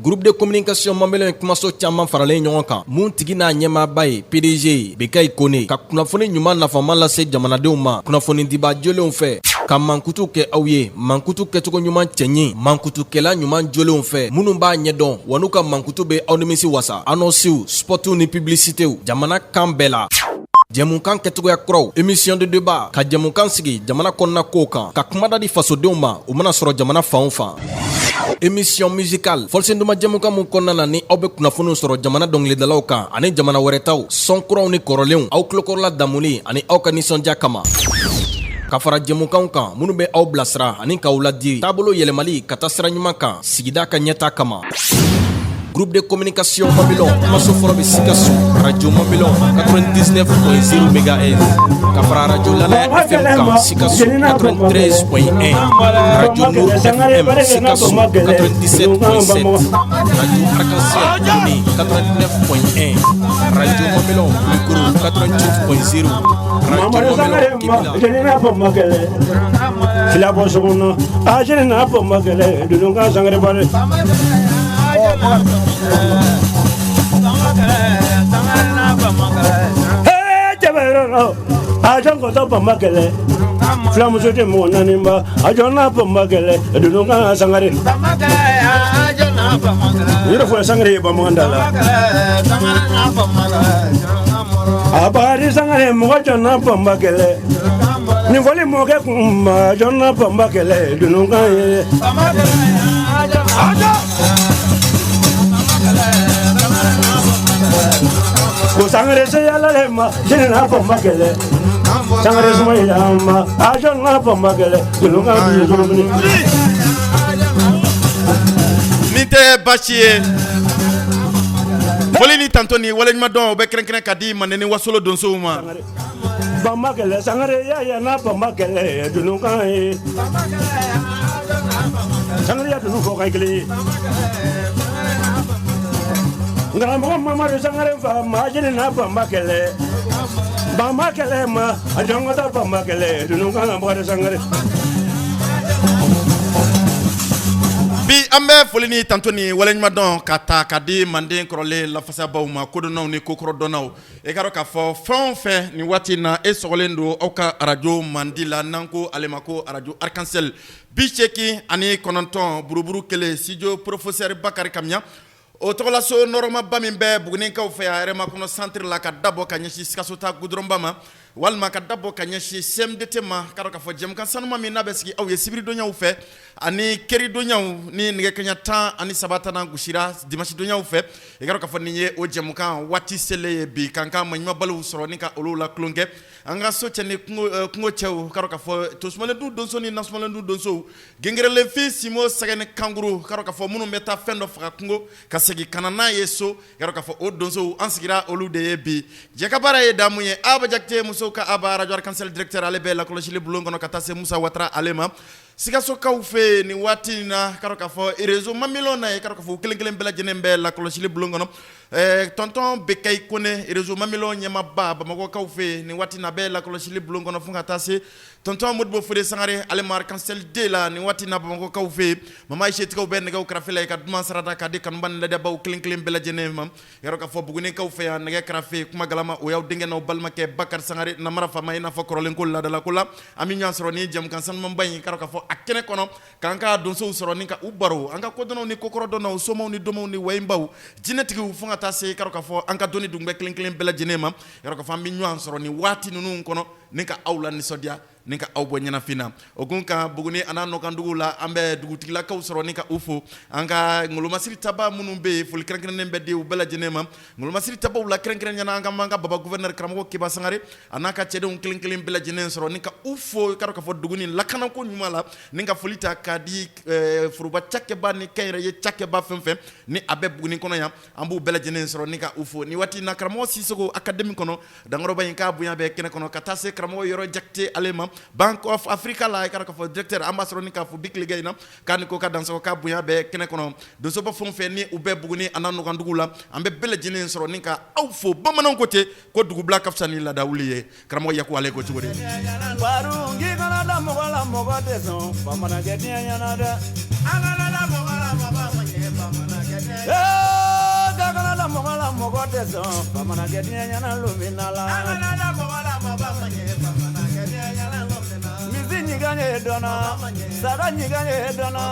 Groupe de communication Mambelɔn ye kumaso caman faralen ɲɔgɔn kan, mun tigi n'a ɲɛmaaba ye PDG ye Bekayi Kone, ka kunnafoni ɲuman nafama lase jamanadenw ma kunnafonidiba jolenw fɛ, ka mankutu kɛ aw ye, mankutu kɛcogo ɲuman cɛɲi, mankutukɛla ɲuman jolenw fɛ minnu b'a ɲɛdɔn, wa n'u ka mankutu bɛ aw nimisi wasa. Annoncew, spots ni publicitéw, jamana kan bɛɛ la. Jɛmukan kɛcogoya kuraw, émission de débat, ka jɛmukan sigi jamana kɔnɔna kow kan, ka kumada di fasodenw ma, u mana sɔrɔ jamana fan o fan. Émission musicale, fɔlisen duman jɛmukan mun kɔnɔna na ni aw bɛ kunnafoniw sɔrɔ jamana dɔnkilidalaw kan ani jamana wɛrɛ taw, sɔn kuraw ni kɔrɔlenw, aw tulokɔrɔla damuni ani aw ka nisɔndiya kama. Ka fara jɛmukanw kan minnu bɛ aw bilasira ani k'aw ladi taabolo yɛlɛmali ka taa sira ɲuman kan sigida ka ɲɛta kama. Groupe de communication Mamelon, kumaso fɔlɔ bɛ Sikaso, Radio Mamelon 99.0 MHz, ka fara Radio Lanaya FM kan Sikaso 93.1, Radio Nour FM Sikaso 97.7, Radio Arc-en-Ciel Buguni 89.1, Radio Mamelon Kulukoro 88.0, Radio Mamelon Kibila. Fila bɔ so kɔnɔ a jeli n'a fɔ ma kɛlɛ dunu ka sangare bari. A jɔn kɔtɔ bama kɛlɛ filamuso tɛ mɔgɔ naani ba a jɔn n'a bama kɛlɛ dunu ka sangare. Yɔrɔ fɔ sangare ye bamanan da la a bari sangare mɔgɔ jɔn n'a bama kɛlɛ nin fɔli mɔkɛ kun ma jɔn n'a bama kɛlɛ dunu ka ye. Ko sangare se yala ma jɛnɛ n'a bama kɛlɛ sangare suma ma a jɔn n'a bama kɛlɛ dunu ka bi ye. Nin tɛ baasi ye. Foli ni tanto ni waleɲumandɔn o bɛ kɛrɛnkɛrɛn ka di Manden ni Wasolo donsow ma. Bama kɛlɛ sangare ya ya n'a bama kɛlɛ dunu kan ye. Sangare ya dunu fɔ kan kelen ye. Karamɔgɔ Mamadu Sangare fa ma jɛnɛ n'a bama kɛlɛ. Bama kɛlɛ ma a jɔn ka taa bama kɛlɛ dunu kan Bakari Sangare. Bi an bɛ foli ni tanto ni waleɲumandɔn ka ta ka di Manden kɔrɔlen lafasabaw ma, kodɔnnaw ni kokɔrɔdɔnnaw. E k'a dɔn k'a fɔ fɛn o fɛn nin waati in na e sɔgɔlen don aw ka arajo mandi la, n'an ko ale ma ko arajo Arc-en-Ciel 89 buruburu kelen, studio professeur Bakari Kamiya o tɔgɔlaso nɔrɔmaba min bɛ Bugunikaw fɛ yan Hɛrɛmakɔnɔ centre la, ka dabɔ ka ɲɛsin Sikaso ta gudɔrɔnba ma, walima ka dabɔ ka ɲɛsin CMDT ma. K'a dɔn k'a fɔ jɛmukan sanuma min n'a bɛ sigi aw ye sibiridonyaw fɛ ani keridonyaw ni nɛgɛ kaɲa 13 tana gosira dimanche donyaw fɛ, i k'a dɔn k'a fɔ nin ye o jɛmukan waati selen ye bi k'an ka maɲumabaliw sɔrɔ ni ka olu la tulonkɛ an ka so cɛ ni kungo cɛw. K'a dɔn k'a fɔ tosumalen du donso ni nasumalen du donsow, gengerelenfin simo sɛgɛ ni kankuru, k'a dɔn k'a fɔ minnu bɛ taa fɛn dɔ faga kungo ka segin ka na n'a ye so, k'a dɔn k'a fɔ o donsow an sigira olu de ye bi. Jɛkabaara ye damu ye. Aba Jakite musow ka aba, radio Arc-en-Ciel directeur, ale bɛ lakɔlɔsili bulon kɔnɔ ka taa se Musa Watara ale ma Sikasokaw fɛ yen nin waati in na. K'a dɔn k'a fɔ réseau Mamelon na ye, k'a dɔn k'a fɔ kelen kelen bɛɛ lajɛlen bɛ lakɔlɔsili bulon kɔnɔ. Tonton Bekayi Kone, réseau Mamelon ɲɛmaaba Bamakɔkaw fɛ yen nin waati in na, bɛ lakɔlɔsili bulon kɔnɔ, fo ka taa se tonton Modibo Fode Sangare ale ma Arc-en-Ciel D la nin waati in na Bamakɔkaw fɛ yen. Mama Ayisetigiw bɛ nɛgɛw karafe la ka duman sarada k'a di kanuba ni ladabaw kelen kelen bɛɛ lajɛlen ma. Yɔrɔ k'a fɔ Bugunikaw fɛ yan, nɛgɛ karafe kuma galama o y'aw denkɛ n'aw balimakɛ Bakari Sangare namara faama, i n'a fɔ kɔrɔlen ko laadalako la. An bɛ ɲɔgɔn sɔrɔ ni jɛmukan sanumanba in, k'a dɔn k'a fɔ a kɛnɛ kɔnɔ, k'an ka donsow sɔrɔ ni ka u baro, an ka kodɔnnaw ni kokɔrɔdɔnnaw, somaw ni domaw ni wayinbaw, jinɛtigiw, fo ka taa se k'a dɔn k'a fɔ an ka dɔnni dugun kelen kelen bɛɛ lajɛlen ma. Yɔrɔ k'a fɔ an bɛ ɲɔgɔn sɔrɔ nin waati ninnu kɔnɔ ni ka aw la nisɔndiya ni ka aw bɔ ɲɛnafin na. O kun kan, Buguni a n'a nɔkanduguw la, an bɛ dugutigilakaw sɔrɔ ni ka u fo. An ka ngolomasiri taba minnu bɛ yen, foli kɛrɛnkɛrɛnnen bɛ di u bɛɛ lajɛlen ma. Ngolomasiri tabaw la, kɛrɛnkɛrɛnnenya la, an ka baba gouverneur karamɔgɔ Keba Sangare a n'a ka cɛdenw kelen kelen bɛɛ lajɛlen sɔrɔ ni ka u fo, k'a dɔn k'a fɔ dugu ni lakanako ɲuman la, ni ka foli ta k'a di foroba cakɛba ni kɛnyɛrɛye cakɛba fɛn fɛn ni a bɛ Buguni kɔnɔ yan, an b'u bɛɛ lajɛlen sɔrɔ ni ka u fo nin waati na. Karamɔgɔ Sisoko académie kɔnɔ, dankɔrɔba in k'a bonya bɛ kɛnɛ kɔnɔ, ka taa se karamɔgɔ Yɔrɔ Jakite ale ma Bank of Africa la, i k'a dɔn k'a fɔ directeur, an b'a sɔrɔ ni k'a fo bi tilegan in na, k'a ni ko ka dansɔgɔ, k'a bonya bɛ kɛnɛ kɔnɔ. Donsoba fɛn o fɛn ni u bɛ Buguni a n'a nɔkandugu la, an bɛ bɛɛ lajɛlen sɔrɔ ni ka aw fo. Bamananw ko ten ko dugubila ka fisa ni laadawuli ye. Karamɔgɔ Yaku ale ko cogo di? tɛ sɔn fa mana kɛ diɲɛ ɲɛna lon min na la. An kana da mɔgɔ la mɔgɔ ma ɲɛ fa mana kɛ diɲɛ ɲɛna lon min na. Misi ɲigan ye dɔnna, saga ɲigan ye dɔnna,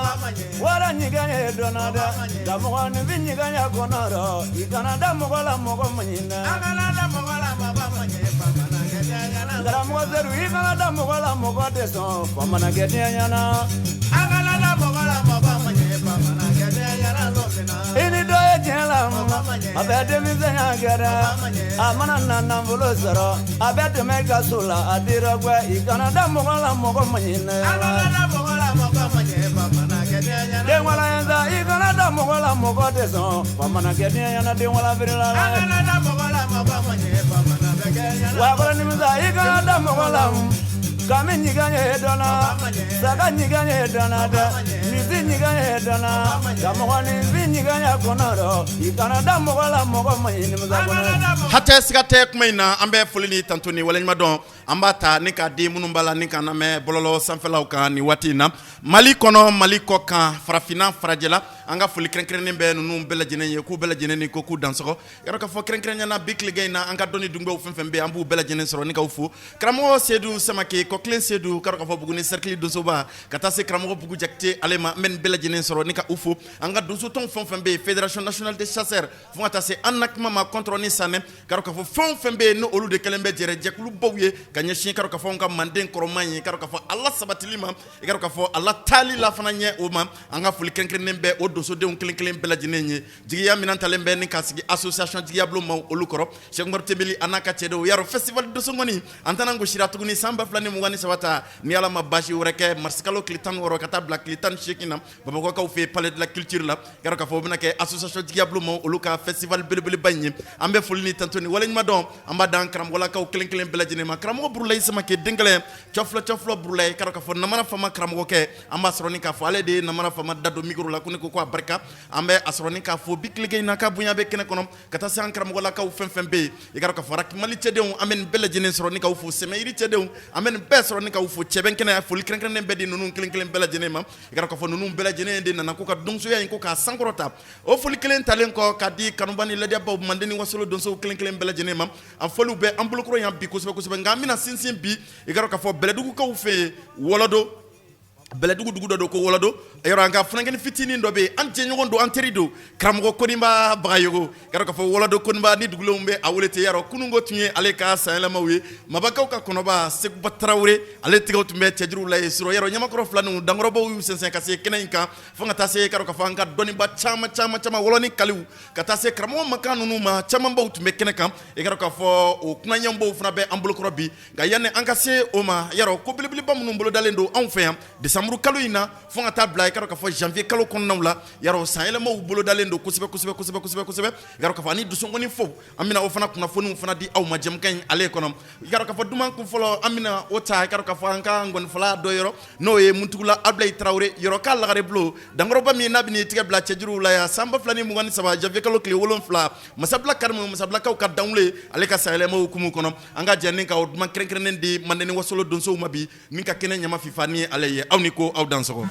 wara ɲigan ye dɔnna dɛ. Da mɔgɔninfin ɲigan ya kɔnɔ rɔ, i kana da mɔgɔ la mɔgɔ ma ɲi dɛ. An kana da mɔgɔ la mɔgɔ ma ɲɛ fa mana kɛ diɲɛ ɲɛna. Karamɔgɔ Sedu, i kana da mɔgɔ la mɔgɔ tɛ sɔn fa mana kɛ diɲɛ ɲɛna. An kana da mɔgɔ la mɔgɔ ma ɲɛ fa mana kɛ diɲɛ ɲɛna lon min na. I ni dɔ ye tiɲɛ la, a bɛ denmisɛnya kɛ dɛ. A mana na nafolo sɔrɔ, a bɛ tɛmɛ i ka so la, a dira guwɛ. I kana da mɔgɔ la mɔgɔ ma ɲi dɛ. An kana da mɔgɔ la mɔgɔ ma ɲɛ fa mana kɛ diɲɛ ɲɛna. Den walayansa, i kana da mɔgɔ la mɔgɔ tɛ sɔn fa mana kɛ diɲɛ ɲɛna den wala feerela la. An kana da mɔgɔ la mɔgɔ ma ɲɛ fa mana bɛ kɛ ɲɛna. Wa kɔrɔ nimisa, i kana da mɔgɔ la. Kami ɲigan ye dɔnna, saga ɲigan ye dɔnna dɛ, misi ɲigan ye dɔnna, ka mɔgɔninfin ɲigan ya kɔnɔ rɔ, i kana da mɔgɔ la mɔgɔ ma ɲi nimisa kɔnɔ. Hatɛ siga tɛ kuma in na. An bɛ foli ni tanto ni waleɲuman dɔn, an b'a ta ni k'a di minnu b'a la ni k'an lamɛn bɔlɔlɔ sanfɛlaw kan nin waati in na, Mali kɔnɔ, Mali kɔ kan, farafinna, farajɛla. An ka foli kɛrɛnkɛrɛnnen bɛ ninnu bɛɛ lajɛlen ye, k'u bɛɛ lajɛlen ni ko k'u dansɔgɔ yɔrɔ k'a fɔ kɛrɛnkɛrɛnya na bi tilegan in na, an ka dɔnni dungew fɛn fɛn bɛ, an b'u bɛɛ lajɛlen sɔrɔ ni k'aw fo. Karamɔgɔ Sedu Samake, Kɔkilen Sedu, k'a fɔ Buguni cercle donsoba, ka taa se karamɔgɔ Bugu Jakite ale ma, n bɛ nin bɛɛ lajɛlen sɔrɔ ni ka u fo. An ka donsotɔn fɛn fɛn bɛ yen, Fédération nationale des chasseurs, fo ka taa se an na kuma ma kɔntɔrɔn ni sanɛ, k'a fɔ fɛn o fɛn bɛ yen, ni olu de kɛlen bɛ jɛrɛ jɛkulubaw ye ka ɲɛsin k'a fɔ an ka manden kɔrɔma ye, k'a fɔ ala sabatili ma, i k'a fɔ ala taali la fana ɲɛ o ma. An ka foli kɛrɛnkɛrɛnnen bɛ o donsodenw kelen kelen bɛɛ lajɛlen ye. Jigiya minɛn talen bɛ ni k'a sigi association Jigiyabulon ma olu kɔrɔ, Cheikh Umaru Tembeli a n'a ka cɛdenw. Yarɔ, festival donsokɔni an tana gosira tuguni san 2023 ta, ni Ala ma baasi wɛrɛ kɛ, marisikalo tile 16 ka taa bila tile 18 na, Bamakɔkaw fɛ Palais de la culture la, yarɔ k'a fɔ o bɛna kɛ association Jigiyabulon ma olu ka festival belebeleba in ye. An bɛ foli ni tanto ni waleɲuman dɔn, an b'a dan karamɔgɔlakaw kelen kelen bɛɛ lajɛlen ma. Karamɔgɔ Burulayi Samake denkɛlɛ cɔfilɔ cɔfilɔ Burulayi, k'a fɔ namara fama karamɔgɔkɛ, an b'a sɔrɔ ni k'a fɔ ale de ye namara fama da don micro la ko ne ko a barika. An bɛ a sɔrɔ ni k'a fɔ bi tilegan in na ka bonya bɛ kɛnɛ kɔnɔ, ka taa se an karamɔgɔlakaw fɛn fɛn bɛ yen, i k'a fɔ Mali cɛdenw, an bɛ nin bɛɛ lajɛlen sɔrɔ ni k'aw fo. Sɛmɛyiri cɛdenw, an bɛ nin bɛɛ sɔrɔ ni k'aw fo. Cɛbɛn kɛnɛ, foli kɛrɛnkɛrɛnnen bɛ di ninnu kelen kelen bɛɛ lajɛlen ma. I k'a fɔ ninnu bɛɛ lajɛlen de nana k'u ka donsoya in ko k'a sankɔrɔta. O foli kelen talen kɔ ka di kanuba ni ladiyabaw manden ni wasolo donsow kelen kelen bɛɛ lajɛlen ma, an foliw bɛ an bolokɔrɔ yan bi kosɛbɛ kosɛbɛ. Nka an bɛna sinsin bi, i k'a fɔ Bɛlɛdugukaw fɛ yen, Wɔlɔdo, Bɛlɛdugu dugu dɔ don ko Wɔlɔdo. Yɔrɔ an ka funankɛnin fitinin dɔ bɛ yen, an jɛɲɔgɔn don, an teri don, karamɔgɔ Koniba Bagayogo, k'a fɔ Wɔlɔdo Koniba ni dugulenw bɛ a wele ten. Yarɔ, kununko tun ye ale ka sanyɛlɛmaw ye. Mabakaw ka kɔnɔba Seguba Tarawele, ale tigɛw tun bɛ cɛjuruw la yen surɔ. Yarɔ, ɲamakɔrɔ filaninw dankɔrɔbaw y'u sɛnsɛn ka se kɛnɛ in kan, fo ka taa se k'a fɔ an ka dɔnniba caman caman caman, wɔlɔni kaliw, ka taa se karamɔgɔ makan ninnu ma, camanbaw tun bɛ kɛnɛ kan. I k'a fɔ o kunaɲɛbaw fana bɛ an bolokɔrɔ bi. Nka yanni an ka se o ma, yarɔ, ko belebeleba minnu bolodalen don anw fɛ yan décembre kalo in na, fo ka taa bila i k'a fɔ janvier kalo kɔnɔnaw la, yarɔ, sanyɛlɛmaw bolodalen don kosɛbɛ kosɛbɛ kosɛbɛ kosɛbɛ kosɛbɛ. I k'a fɔ ani donsokɔni fo, an bɛna o fana kunnafoniw fana di aw ma jɛmukan in ale kɔnɔ. I k'a fɔ duman kun fɔlɔ, an bɛna o ta, i k'a fɔ an ka ngɔnifɔla dɔ yɔrɔ, n'o ye Muntugula Abulayi Tarawele, yɔrɔ k'a lagare bulon dankɔrɔba min n'a bɛn'i tigɛ bila cɛjuruw la yan san 2023 janvier kalo tile 7, Masabila Karimu, Masabilakaw ka danwule, ale ka sanyɛlɛma hukumu kɔnɔ. An ka jɛ ni ka o duman kɛrɛnkɛrɛnnen di manden ni wasolo donsow ma bi, min ka kɛnɛ ɲama fifa ni ale ye. Aw ni ko aw dansɔgɔ.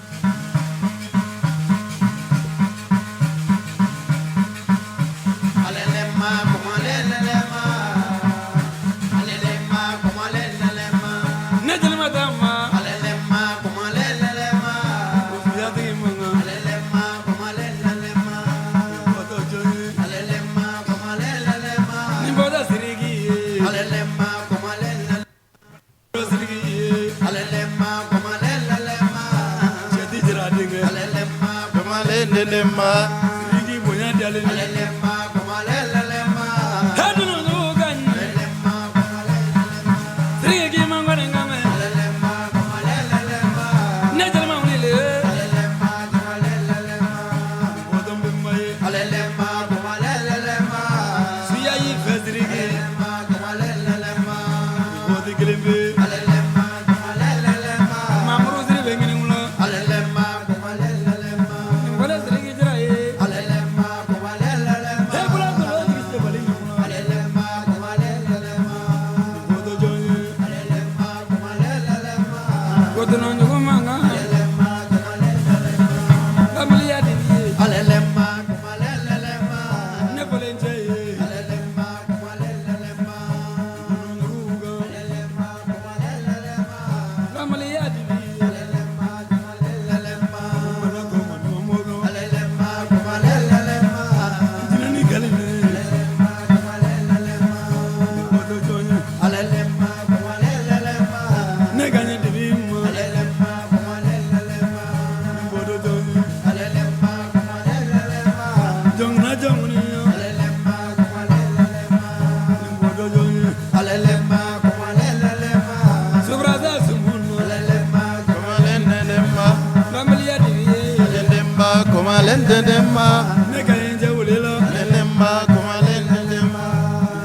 Kumalen tɛntɛnba. Ne ka ɲi cɛ wele la. Alɛlɛma kumalen tɛntɛnba.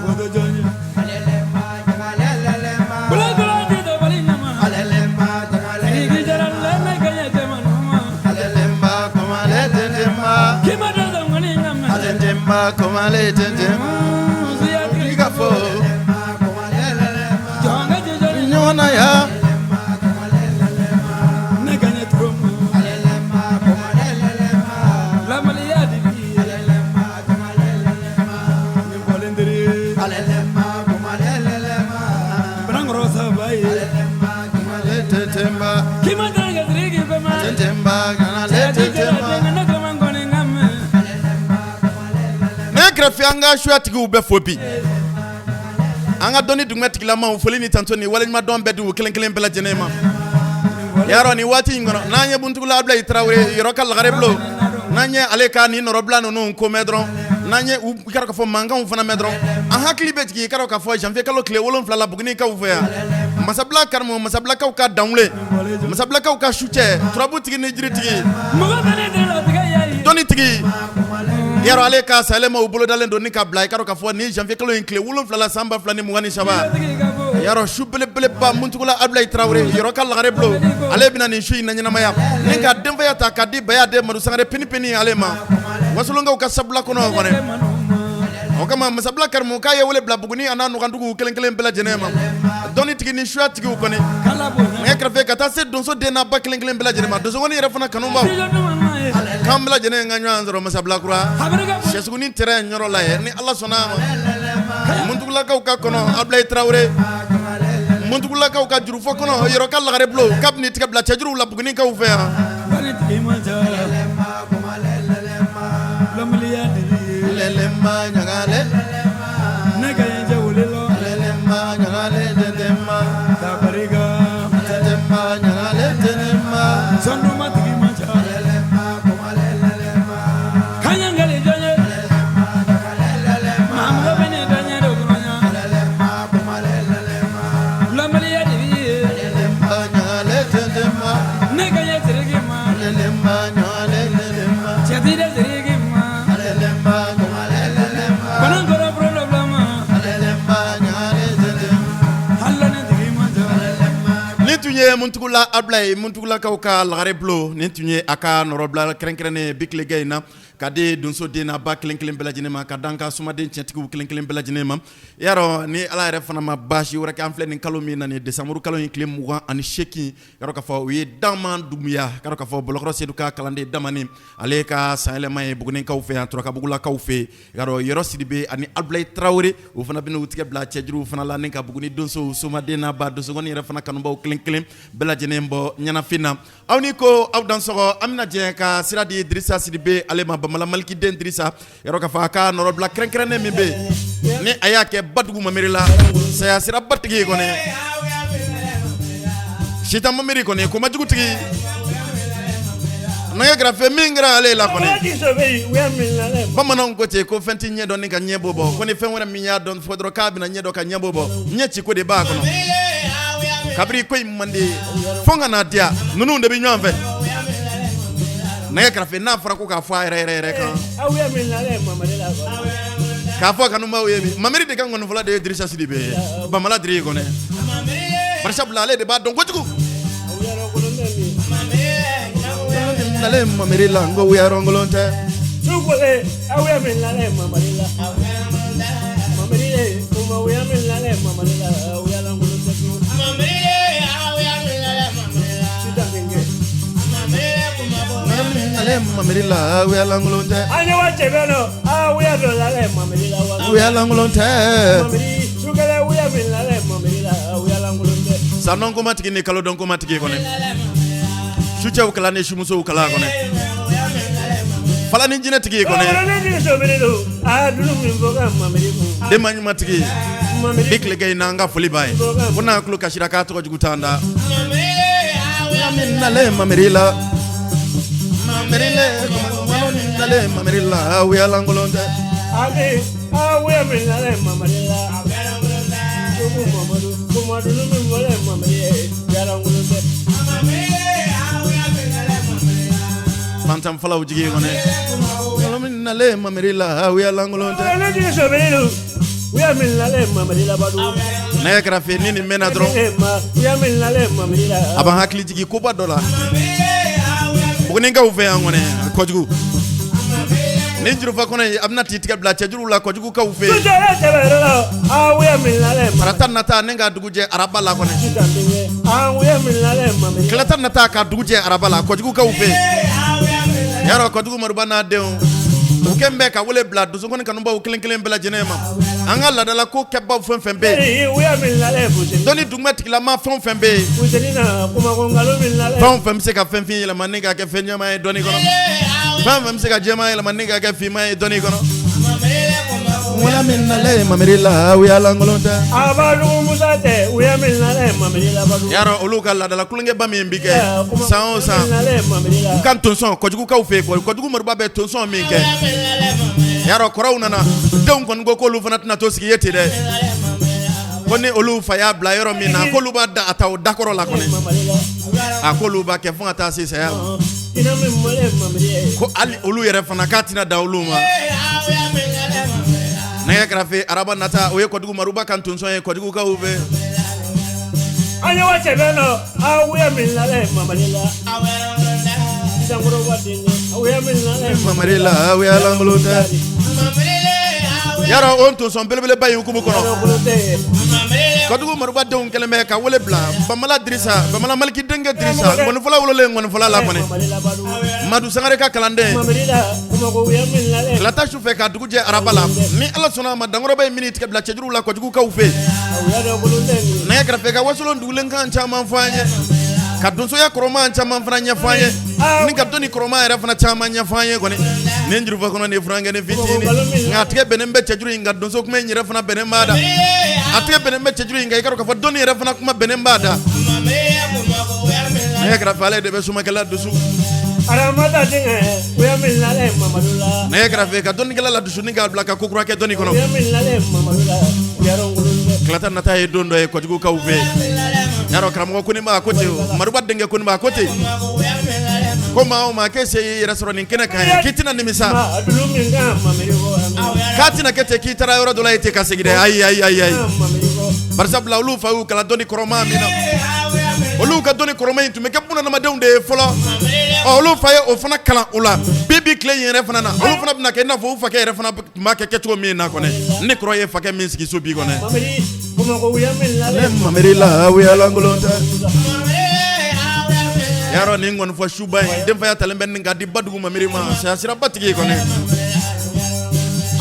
Foto jɔn ye. Kula ti dabali ɲama. Sidiki Jara lɛmɛ ka ɲɛ cɛ ma numa. Alɛlɛma kumalen tɛntɛnba. K'i ma dɔ sɔn kɔni ka mɛn. Alɛlɛma kumalen tɛntɛnba. Musoya tigi. I ka fɔ Jɔn ka jɔjɔli. ɲɔgɔn na ya. Ne ka ɲɛ turu ma. Lamaliya de bi ye. Ni bɔlen teri. Banankɔrɔ saba ye. Kumalen tɛntɛnba. K'i ma deli ka Sidiki fɛ ma. Tɛntɛnba kumalen Cɛ ti jara tɛntɛnba. denkɛ ne tɔmɔ kɔni ka mɛn. Ne kɛrɛfɛ an ka suya tigiw bɛɛ fo bi. An ka dɔnni dugumɛ tigilamaw, foli ni tanto ni waleɲumandɔn bɛɛ di u kelen kelen bɛɛ lajɛlen ma. Yarɔ, nin waati in kɔnɔ, n'an ye Muntugula Abulayi Tarawele yɔrɔ ka lagare bulon, n'an ye ale ka nin nɔrɔbila ninnu ko mɛn dɔrɔn, n'an ye u kɛra k'a fɔ mankanw fana mɛn dɔrɔn, an hakili bɛ jigin i kɛra k'a fɔ janvier kalo tile 7 la Bugunikaw fɛ yan, Masabila karimu, Masabilakaw ka danwule, Masabilakaw ka sucɛ, turabutigi ni jiritigi, Mɔgɔ bɛ ne teri latigɛ y'a ye. dɔnnitigi yarɔ, ale ka sayɛlɛmaw bolodalen don ni ka bila i kɛra k'a fɔ ni janvier kalo in tile 7 la san 2023. Tigi ka bɔ. Yarɔ, su belebeleba, Muntugula Abulayi Tarawele yɔrɔ ka lagare bulon, ale bɛna nin su in na ɲɛnamaya ni ka denfaya ta ka di Baya den Madu Sangare pini pini ale ma, Wasolonkaw ka sabula kɔnɔ kɔni. O kama Masabila karimu k'a ye wele bila Buguni a n'a nɔgɔnduguw kelen kelen bɛɛ lajɛlen ma, dɔnnitigi ni suya tigiw kɔni, Kala bonya. nɛgɛ kɛrɛfɛ ka taa se donso den n'a ba kelen kelen bɛɛ lajɛlen ma, donsokɔni yɛrɛ fana kanubaw, Jijɔ duman ma ye. k'an bɛɛ lajɛlen ka ɲɔgɔn sɔrɔ Masabila kura Habiri ka bonya. sɛsuguni tɛrɛn yɔrɔ la ye, ni Ala sɔnna a ma. Muntugulakaw ka kɔnɔ Abulayi Tarawele, Muntugulakaw ka jurufɔ kɔnɔ yɔrɔ ka lagare bulon, kabini tigɛ bila cɛjuruw la Bugunikaw fɛ yan. Bani tigi ma ca. Lamaliya de bi ye. Lɛlɛma ɲagale. Ne ka ɲi cɛ wele la. Lɛlɛma ɲagale tɛntɛnma. Ta barika. Tɛntɛnma ɲagale tɛntɛnma. Sɔnduma tigi ma ca. Kaɲangali jɔn ye. Mahamudu bɛ ne da ɲɛ dɔ kɔnɔ ɲa. Lamaliya de bi ye. Lɛlɛma ɲagale tɛntɛnma. Ne ka ɲɛ Sidiki ma. Lɛlɛma ɲagale lɛlɛma. Cɛ ti da Sidiki ma. Lɛlɛma ɲagale lɛlɛma. Banankɔrɔ furu dɔ ma. Lɛlɛma ɲagale tɛntɛnma. Hali ni tigi ma ca. Nin tun ye Muntugula Abulayi, Muntugulakaw ka lagare bulon, nin tun ye a ka nɔrɔbila kɛrɛnkɛrɛnnen bi tilegan in na ka di donso den n'a ba kelen kelen bɛɛ lajɛlen ma, ka dan ka sumaden tiɲɛtigiw kelen kelen bɛɛ lajɛlen ma. Yarɔ, ni Ala yɛrɛ fana ma baasi wɛrɛ kɛ, an filɛ nin kalo min na, nin décembre kalo in tile 28, yarɔ k'a fɔ u ye Dama Dunbuya, yarɔ k'a fɔ Bɔlɔkɔrɔ Sedu ka kalanden Damani, ale ka sanyɛlɛma ye Bugunikaw fɛ yan, Turakabugulakaw fɛ yen. Yarɔ, Yɔrɔ Sidibe ani Abulayi Tarawele, o fana bɛna u tigɛ bila cɛjuruw fana la ni ka Buguni donsow, somaden n'a ba, donsokɔni yɛrɛ fana kanubaw kelen kelen bɛɛ lajɛlen bɔ ɲɛnafin na. Aw ni ko aw dansɔgɔ, an bɛna jɛ ka sira di Dirisa Sidibe ale ma, Bamala Malikiden Dirisa, yɔrɔ k'a fɔ a ka nɔrɔbila kɛrɛnkɛrɛnnen min bɛ yen ni a y'a kɛ Badugu Mameri la, saya sira batigi kɔni, Sitan Mameri kɔni, komajugutigi, nɛgɛ kɛrɛfɛ min kɛra ale la kɔni, bamananw ko ten ko fɛn tɛ ɲɛ dɔn ni ka ɲɛ bɔ bɔ, ko ni fɛn wɛrɛ min y'a dɔn fɔ dɔrɔn k'a bɛna ɲɛ dɔn ka ɲɛ bɔ bɔ, ɲɛ ci ko de b'a kɔnɔ. Kabiri ko in man di fo ka n'a diya, ninnu de bɛ ɲɔgɔn fɛ nɛgɛ kɛrɛfɛ. N'a fɔra ko k'a fɔ a yɛrɛ yɛrɛ yɛrɛ kan, k'a fɔ kanubaw ye bi, Mameri de ka ŋɔnifɔla de ye Dirisa Sidibe ye, Bamala Diri kɔnɛ, barisabula ale de b'a dɔn kojugu. Nalen Mameri la, n ko wuyarɔnkolon tɛ. Nalen Mameri la, wuyalankolon tɛ, wuyalankolon tɛ. Sanɔnkomatigi ni kalodɔnkomatigi kɔnɛ, sucɛw kala ni sumusow kala kɔnɛ, fala ni jinɛtigi kɔnɛ, denba ɲumantigi, bi tilegan in na, an ka foli b'a ye ko n'a tulo kasira k'a tɔgɔ jugu t'an da. Nalen Mameri la, Mameri le, nalen Mameri la, wuyalankolon tɛ. Fantan falaw jigi kɔnɔ nalen mamari la u lankolon tɛ. Nɛgɛ kɛrɛfɛ ni nin mɛnna dɔrɔn a b'an hakili jigin koba dɔ la Bugunikaw fɛ yan kɔni kojugu ni jurufa kɔnɔ a bɛna t'i tigɛ bila cɛjuruw la kojugukaw fɛ yen tarata nata ni ka dugu jɛ araba la kɔni tilata nata ka dugu jɛ araba la kojugukaw fɛ yen yarɔ kojugu maruba n'a denw u kɛn bɛ ka wele bila donsonkɔni kanubaw kelen kelen bɛɛ lajɛlen ma an ka laadala ko kɛbaw fɛn fɛn bɛ yen dɔnni dugumɛ tigilama fɛn o fɛn bɛ yen fɛn o fɛn bɛ se ka fɛn fin yɛlɛma ni ka kɛ fɛn jɛman ye dɔnni kɔnɔ fɛn o fɛn bɛ se ka jɛman yɛlɛma ni ka kɛ finman ye dɔnni kɔnɔ wala min nalen mamari la u y'a lankolon tɛ yarɔ olu ka laadala tulonkɛba min bɛ kɛ san o san u ka tonsɔn kojugukaw fɛ yen kojugu maruba bɛ tonsɔn min kɛ yarɔ kɔrɔw nana denw kɔni ko k'olu fana tɛna to sigi ye ten dɛ ko ni olu fa y'a bila yɔrɔ min na k'olu b'a da a ta o dakɔrɔ la kɔni a k'olu b'a kɛ fo ka taa se saya ma ko hali olu yɛrɛ fana k'a tɛna da olu ma nɛgɛ kɛrɛfɛ araba nata o ye kojugu maruba ka tonsɔn ye kojugukaw fɛ an ye wa cɛ bɛ nɔ aw min mamari la mamari la aw lankolon tɛ yarɔ o tonsɔn belebeleba in hukumu kɔnɔ kojugu maruba denw kɛlen bɛ ka wele bila bamala dirisa bamala maliki denkɛ dirisa nkɔnifɔla wololen nkɔnifɔla la kɔni madu sangare ka kalanden tilata su fɛ ka dugu jɛ araba la ni ala sɔnna a ma dankɔrɔba in bɛn'i tigɛ bila cɛjuruw la kojugukaw fɛ nɛgɛ kɛrɛfɛ ka wasolon dugulen kan caman fɔ an ye ka donsoya kɔrɔma caman fana ɲɛfɔ an ye ni ka dɔnni kɔrɔma yɛrɛ fana caman ɲɛfɔ an ye kɔni ni jurufa kɔnɔ ni furakɛni fitinin nka a tigɛ bɛnnen bɛ cɛjuru in ka donso kuma in yɛrɛ fana bɛnnen b'a da a tigɛ bɛnnen bɛ cɛjuru in kan i k'a dɔn k'a fɔ dɔnni yɛrɛ fana kuma bɛnnen b'a da nɛgɛ kɛrɛfɛ ale de bɛ somakɛla dusu nɛgɛ kɛrɛfɛ ka dɔnnikɛla la dusu ni k'a bila ka ko kura kɛ dɔnni kɔnɔ tilata nata ye don dɔ ye kojugukaw fɛ yarɔ karamɔgɔ Koniba ko ten maruba denkɛ Koniba ko ten ko maa o maa k'e se y'i yɛrɛ sɔrɔ nin kɛnɛ kan yan k'i tɛna nimisa k'a tɛna kɛ ten k'i taara yɔrɔ dɔ la yen ten ka segin dɛ ayi ayi ayi ayi barisabula olu fa y'u kalan dɔnni kɔrɔma min na olu ka dɔnni kɔrɔma in tun bɛ kɛ bunadamadenw de ye fɔlɔ ɔ olu fa ye o fana kalan u la bi bi tile in yɛrɛ fana na olu fana bɛna kɛ i n'a fɔ u fakɛ yɛrɛ fana tun b'a kɛ kɛcogo min na kɔni ne kɔrɔ ye fakɛ min sigi so bi kɔni ne mamari la lankolon tɛ yarɔ nin nkɔnifɔ suba in denfaya talen bɛ nin ka di badugu mamari ma saya sira batigi kɔni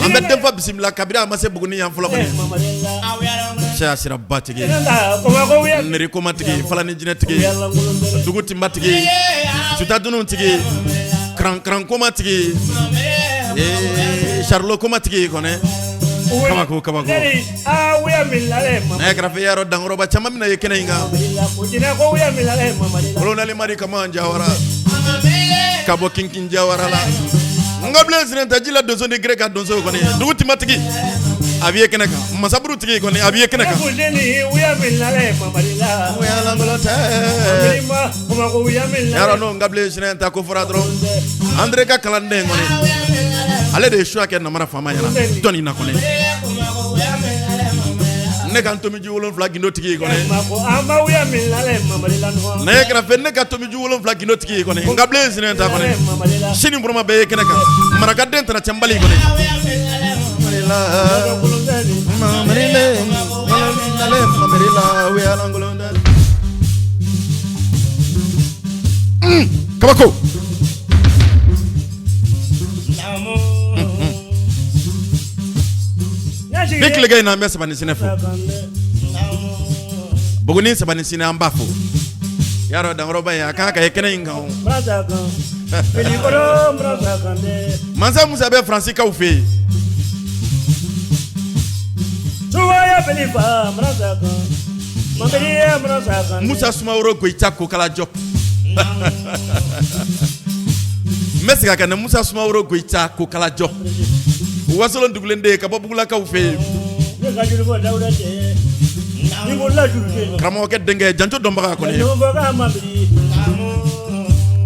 an bɛ denfa bisimila kabini a ma se Buguni yan fɔlɔ kɔni saya sira batigi nirikomatigi falani jinɛtigi dugu tinbatigi sutadunutigi karankarankomatigi sarilo komatigi kɔni kabako kabako nɛgɛ kɛrɛfɛ yarɔ dankɔrɔba caman bɛna ye kɛnɛ in kan kolonɛli mari kama jawara ka bɔ kinkin jawara la n sinɛnta ji la donso ni gere ka donso kɔni dugu tinbatigi a bɛ ye kɛnɛ kan masaburu tigi kɔni a bɛ ye kɛnɛ kan yarɔ n'o nkabilen sinɛnta ko fɔra dɔrɔn Andre ka kalanden kɔni ale de ye suya kɛ namara faama ɲɛna dɔnni na kɔni ne ka tomiju wolonwula gindo tigi kɔni nɛgɛ kɛrɛfɛ ne ka tomiju wolonwula gindo tigi kɔni nkabilen sinɛnta kɔni sini burama bɛɛ ye kɛnɛ kan marakaden tana cɛbali kɔni kabako Bi tilegan in na an bɛ Sabani Sinɛ fo Buguni Sabani Sinɛ an b'a fo yarɔ dankɔrɔba in a kan ka ye kɛnɛ in kan mansa Musa bɛ Faransikaw fɛ yen Musa Sumaworo Goyita Kokala Jɔp n bɛ segin a kan ne Musa Sumaworo Goyita Kokala Jɔp Wasolon dugulen de ka bɔ Bugulakaw fɛ yen karamɔgɔkɛ denkɛ janjo dɔnbaga kɔni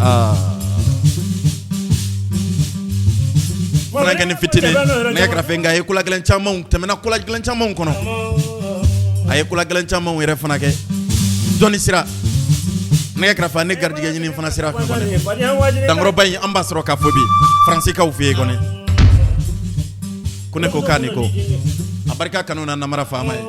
aa Funankɛnin fitinin nɛgɛ kɛrɛfɛ, nka a ye kolagɛlɛn camanw tɛmɛna, kolagɛlɛn camanw kɔnɔ, a ye kolagɛlɛn camanw yɛrɛ fana kɛ dɔnni sira nɛgɛ kɛrɛfɛ ne garijɛgɛ ɲini fana sira fɛ kɔni. Dankɔrɔba in, an b'a sɔrɔ k'a fɔ bi Faransikaw fɛ yen kɔni. Ko ne ko k'a ni ko a barika kanu na namara faama ye.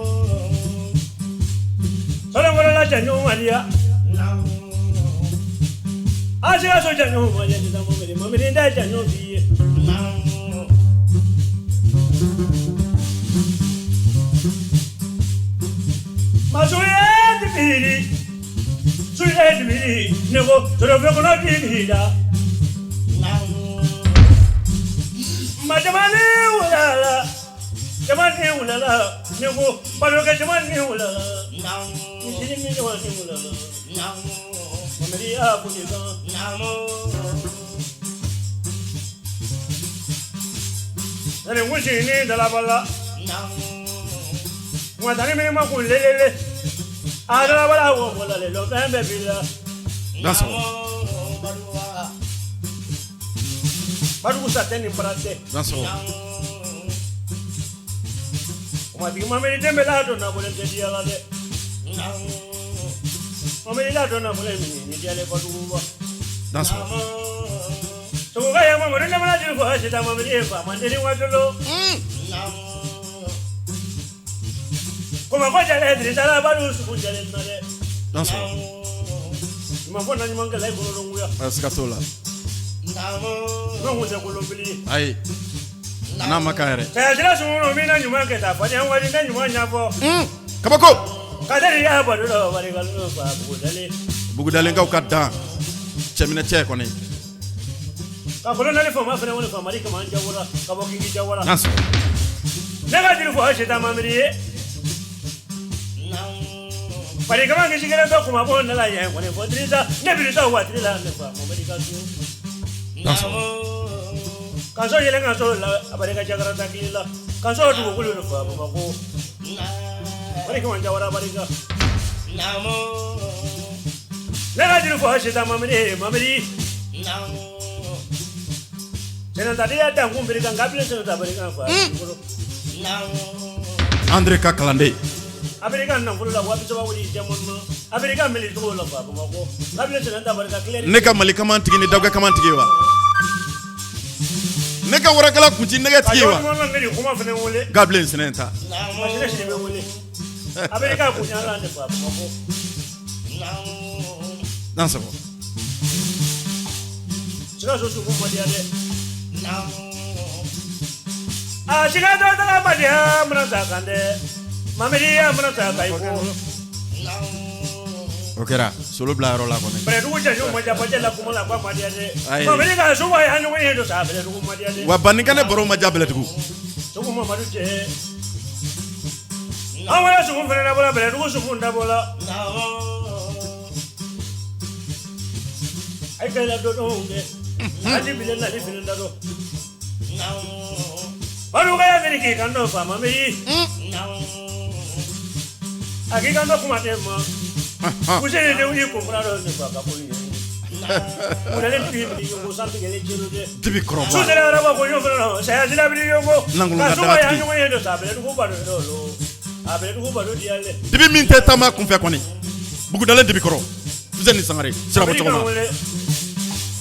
Siga t'o la. Ayi, n'a ma kan yɛrɛ. Kabako Bugudalenkaw ka dan cɛminɛ cɛ kɔni. Ka colonel faama fana wele Famari Kama Jawara ka bɔ Kingi Jawara. Ne ka juru fɔ Sita Mamiri ye. Fari kama kisi kelen tɔ kuma bɔ ne la yɛn kɔni fɔ Dirisa ne Dirisa waati la ne fa Mamadi ka so. Ka so yɛlɛ ka so la a barika Jakarata kili la ka so dugukolo de fa Bamakɔ. Fari kama Jawara barika. Ne ka juru fɔ Sita Mamiri Mamiri. Sɛnɛtadiya dankun biri kan kabila sɛnɛta barika fa. Andre ka kalanden. Amerika nafolo la 3000 wuli jɛman ma Amerika mili cogo la fa Bamakɔ kabila sɛnɛta barika kile. Ne ka Mali kaman tigi ni dawukɛ kaman tigi wa? Ne ka warakala kunci nɛgɛ tigi wa? Kuma fana wele. Gabilen sɛnɛ ta. Masina Sidibe wele. Amerika kunyala ne fa Bamakɔ. Dansɔgɔ. Sikaso sugu ma diya dɛ. A Sikaso taga ma diya mana ta kan dɛ. Mamadi ya mana ta kan i ko. O kɛra solo bila yɔrɔ la kɔni. Bɛlɛdugu cɛjugu ma diya bajɛ la kuma la k'a ma diya dɛ. Ayi. Mamadi ka suba ya ɲɔgɔn ye don sa Bɛlɛdugu ma diya dɛ. Wa Banikɛnɛ baro ma diya Bɛlɛdugu. Sugu Mamadu cɛ. An wɛrɛ sugu fana dabɔla Bɛlɛdugu sugu dabɔla. A ye kɛlɛ dɔ dɔn kɛ. Hali bi nali fana da dɔn. Baluka ya miri k'i kan dɔn faama bɛ yi. A k'i kan dɔn kuma tɛ ma. Kuse de wuli kun fura dɔ ne fa ka ko ɲɛ. Wulalen tigi bili yongo san tigɛlen jiro dɛ. Dibi kɔrɔba. Su sera araba ko ɲɔ fana na saya sira bili yongo. Lankolon Ka ka suba ya dagatigi. ɲɔgɔn ye don sa Bɛlɛdugu ba dɔ dɔ lo. A Bɛlɛdugu ba dɔ diyalen. Dibi min tɛ taama kunfɛ kɔni. Bugudalen dibi kɔrɔ. Fuseni Sangare sirabɔ Mamadi tɔgɔ kan ma. wele.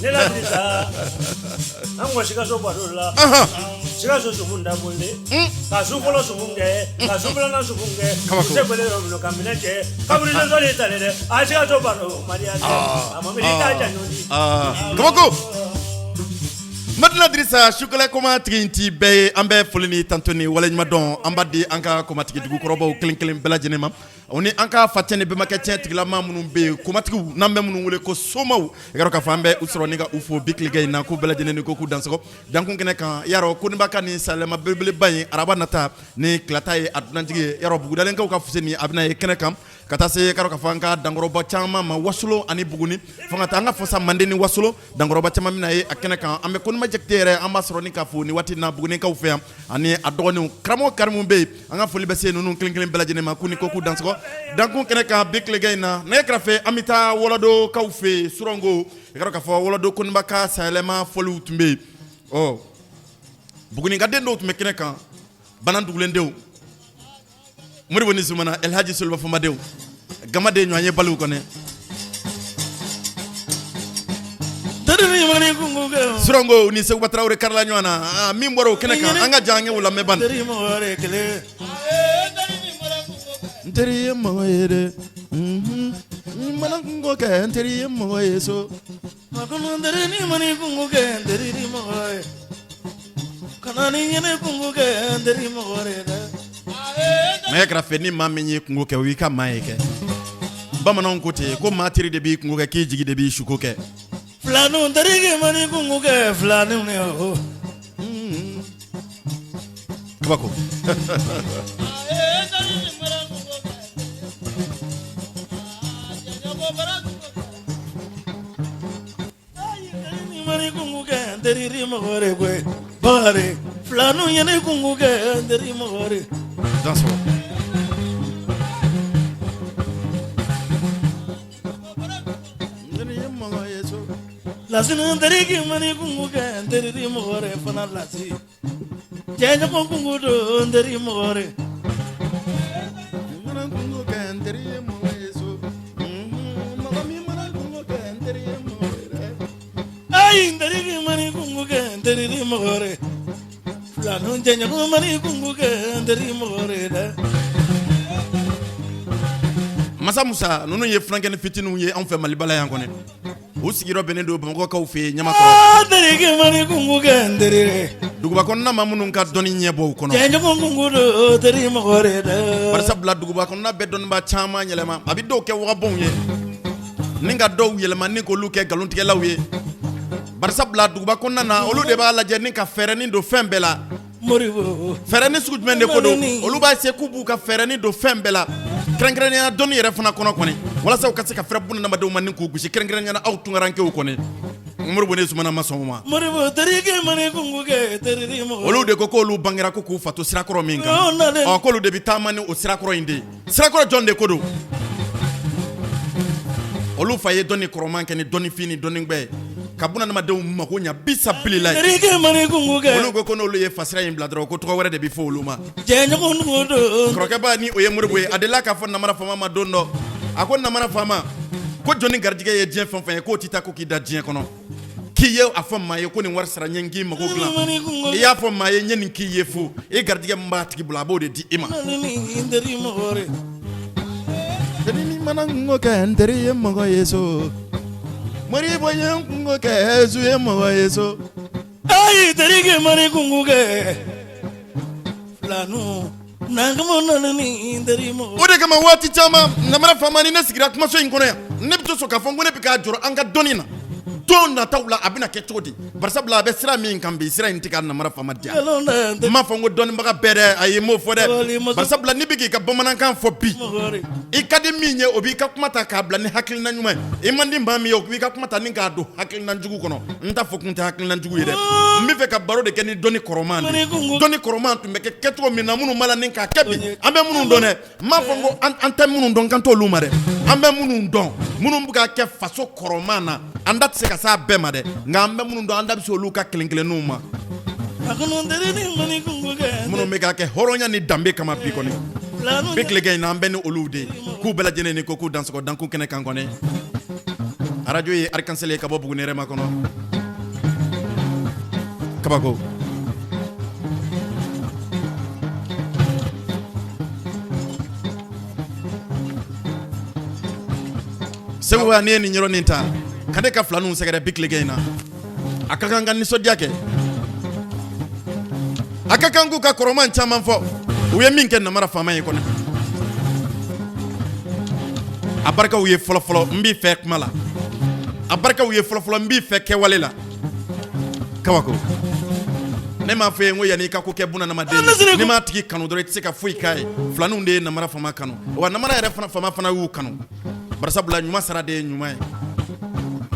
Ne la Dirisa. An ko Sikaso ba dɔ la. Sikaso sumun dabɔlen. Ka su fɔlɔ sumun kɛ. Ka su filanan sumun kɛ. Kabako. Se gbɛlɛ yɔrɔ min na ka minɛ cɛ. Kaburu sɔsɔli talen dɛ. A Sikaso ba dɔ Mali a ma miiri t'a janjo di. Aa, kabako. Madina Dirisa sukala koma tigi in ti bɛɛ ye. An bɛ foli ni tanto ni waleɲuman dɔn an b'a di an ka komatigi dugukɔrɔbaw kelen kelen bɛɛ lajɛlen ma, o ni an ka facɛ ni bɛnbakɛ cɛ tigilama minnu bɛ yen, komatigiw n'an bɛ minnu wele ko somaw. I ka dɔn k'a fɔ an bɛ u sɔrɔ ni ka u fo bi tilegan in na, k'u bɛɛ lajɛlen ni ko k'u dansɔgɔ dankun kɛnɛ kan. Yarɔ, Koniba ka nin sayɛlɛma belebeleba in, araba nata ni tilata ye a dunantigi ye. Yarɔ, Bugudalenkaw ka Fuseni a bɛna ye kɛnɛ kan ka taa se ka dɔn k'a fɔ an ka dankɔrɔba caman ma, Wasolon ani Buguni, fo ka taa an ka fɔsa Manden ni Wasolon dankɔrɔba caman bɛna ye a kɛnɛ kan. An bɛ Koniba Jakite yɛrɛ, an b'a sɔrɔ ni k'a fo ni waati na Bugunikaw fɛ yan, ani a dɔgɔninw karamɔgɔ Karimu bɛ yen. An ka foli bɛ se ninnu kelen kelen bɛɛ lajɛlen ma, k'u ni ko k'u dansɔgɔ dankun kɛnɛ kan bi tilegan in na. Nɛgɛ kɛrɛfɛ, an bɛ taa Wɔlɔdokaw fɛ yen, Surango. I ka dɔn k'a fɔ Wɔlɔdo Koniba ka sayɛlɛma fɔliw tun bɛ yen. Ɔ Bugunikaden dɔw tun bɛ kɛnɛ kan, Banandugulendenw, Moribo ni Zumana, Elhaji Soliba Fɔnbadenw, Gamaden ɲɔgɔn ye baliw kɔnɛ. Surango ni Seguba Tarawele karila ɲɔgɔn na, aa, min bɔra o kɛnɛ kan, an ka jan an ye o lamɛn bani. N teri ye mɔgɔ ye dɛ, unhun, n mana kunko kɛ n teri ye mɔgɔ ye so. Ni mana kunko kɛ n teri mɔgɔ ye kana ni ɲɛnɛ kunko kɛ n teri mɔgɔ ye dɛ. Nɛgɛ kɛrɛfɛ ni maa min ye kunko kɛ o y'i ka maa ye kɛ. Bamananw ko ten ko maa teri de b'i kunko kɛ k'i jigi de b'i suko kɛ. Filaninw terikɛ mana kunko kɛ filaninw de o. Kabako. Filaninw ye kunko kɛ n teri mɔgɔ Lasini terikɛ mana kunko kɛ n teri mɔgɔ fana lasi cɛɲɔgɔn kunko don n teri mɔgɔ ayi n teri mana kunko kɛ n teri mɔgɔ filaninw cɛɲɔgɔn mana kunko kɛ n teri mɔgɔ dɛ. Masa Musa ninnu ye funankɛnin fitininw ye anw fɛ Maliba la yan kɔni. U sigiyɔrɔ bɛnnen don Bamakɔkaw fɛ yen Ɲamakɔrɔ. Aa terikɛ mana kunko kɛ n teri. Duguba kɔnɔna maa minnu ka dɔnni ɲɛ bɔ u kɔnɔ. Cɛɲɔgɔn kunko don teri mɔgɔ dɛ. Barisabula duguba kɔnɔna bɛ dɔnnibaa caman yɛlɛma, a bɛ dɔw kɛ wagabɔnw ye, ni ka dɔw yɛlɛma ni k'olu kɛ nkalontigɛlaw ye. Barisabula duguba kɔnɔna na, olu de b'a lajɛ ni ka fɛɛrɛnin don fɛn bɛɛ la. Fɛɛrɛnin sugu jumɛn de ko don? Olu b'a se k'u b'u ka fɛɛrɛnin don fɛn bɛɛ la, kɛrɛnkɛrɛnnenya dɔnni yɛrɛ fana kɔnɔ kɔni, walasa u ka se ka fɛrɛ bunadamadenw ma ni k'u gosi, kɛrɛnkɛrɛnnenya aw tunkarankew kɔni. Moribo ni Zumana ma sɔn o ma. Olu de ko k'olu bangera ko k'u fa to sirakɔrɔ min kan, ɔ k'olu de bɛ taama ni o sirakɔrɔ in de ye. Sirakɔrɔ jɔn de ko don? Olu fa ye dɔnni kɔrɔman kɛ ni dɔnnifin ni dɔnnigbɛ ye ka bunadamadenw mako ɲa bisabilila olu ko ko n'olu ye fasira in bila dɔrɔn ko tɔgɔ wɛrɛ de bɛ fɔ olu ma. Kɔrɔkɛba ni o ye Moribo ye, a delila k'a fɔ Namara faama ma don dɔ, a ko Namara faama, ko jɔnni garijɛgɛ ye diɲɛ fɛn fɛn ye, k'o tɛ taa ko k'i da diɲɛ kɔnɔ, k'i ye a fɔ maa ye ko nin wari sara n ye n k'i mago dilan, i y'a fɔ maa ye n ye nin k'i ye fu, i garijɛgɛ min b'a tigi bolo a b'o de di i ma. Ni mana kunko kɛ n teri ye mɔgɔ ye so, Moribo ye n kunko kɛ zu ye mɔgɔ ye so. Ayi terikɛ mana kunko kɛ filaninw O de kama waati caman Namara faama ni ne sigira kumaso in kɔnɔ yan, ne bɛ to sɔn k'a fɔ ko ne bɛ k'a jɔrɔ an ka dɔnni na don nataw la a bɛna kɛ cogo di. Barisabula a bɛ sira min kan bi, sira in tɛ ka Namara faama diya. N m'a fɔ n ko dɔnnibaga bɛɛ dɛ, ayi n m'o fɔ dɛ. Barisabula n'i bɛ k'i ka bamanankan fɔ bi, i ka di min ye o b'i ka kuma ta k'a bila ni hakilina ɲuman ye, i man di maa min ye o b'i ka kuma ta ni k'a don hakilina jugu kɔnɔ. N t'a fɔ kun tɛ hakilina jugu ye dɛ, n bɛ fɛ ka baro de kɛ ni dɔnni kɔrɔman de ye. Dɔnni kɔrɔman tun bɛ kɛ kɛcogo min na, minnu b'a la ni k'a kɛ bi, an bɛ minnu dɔn dɛ, n m'a fɔ n ko an tɛ minnu dɔn kan t'olu ma dɛ, an bɛ minnu dɔn, minnu bɛ k'a kɛ faso kɔrɔman na, an da tɛ se ka s'a bɛɛ ma dɛ, nka an bɛ minnu dɔn, an da bɛ se olu ka kelen kelenninw ma, minnu bɛ k'a kɛ hɔrɔnya ni danbe kama bi kɔni, bi tilegan in na, an bɛ ni olu de ye, k'u bɛɛ lajɛlen ni ko k'u dansɔgɔ dankun kɛnɛ kan kɔni. Arajo ye Arc-en-Ciel ye ka bɔ Buguni yɛrɛma kɔnɔ. Kabako. Segu n'i ye nin yɔrɔnin ta ka ne ka filaninw sɛgɛrɛ bi tilegan in na, a ka kan ka nisɔndiya kɛ, a ka kan k'u ka kɔrɔman caman fɔ u ye min kɛ Namara faama ye kɔni. A barikaw ye fɔlɔfɔlɔ n b'i fɛ kuma la, a barikaw ye fɔlɔfɔlɔ n b'i fɛ kɛwale la. Kabako, ne m'a fɔ ye n ko yanni i ka ko kɛ bunadamaden n'i m'a tigi kanu dɔrɔn i tɛ se ka foyi k'a ye. Filaninw de ye Namara faama kanu, wa Namara yɛrɛ fana faama fana y'u kanu. Barisabula ɲuman sara de ye ɲuman ye.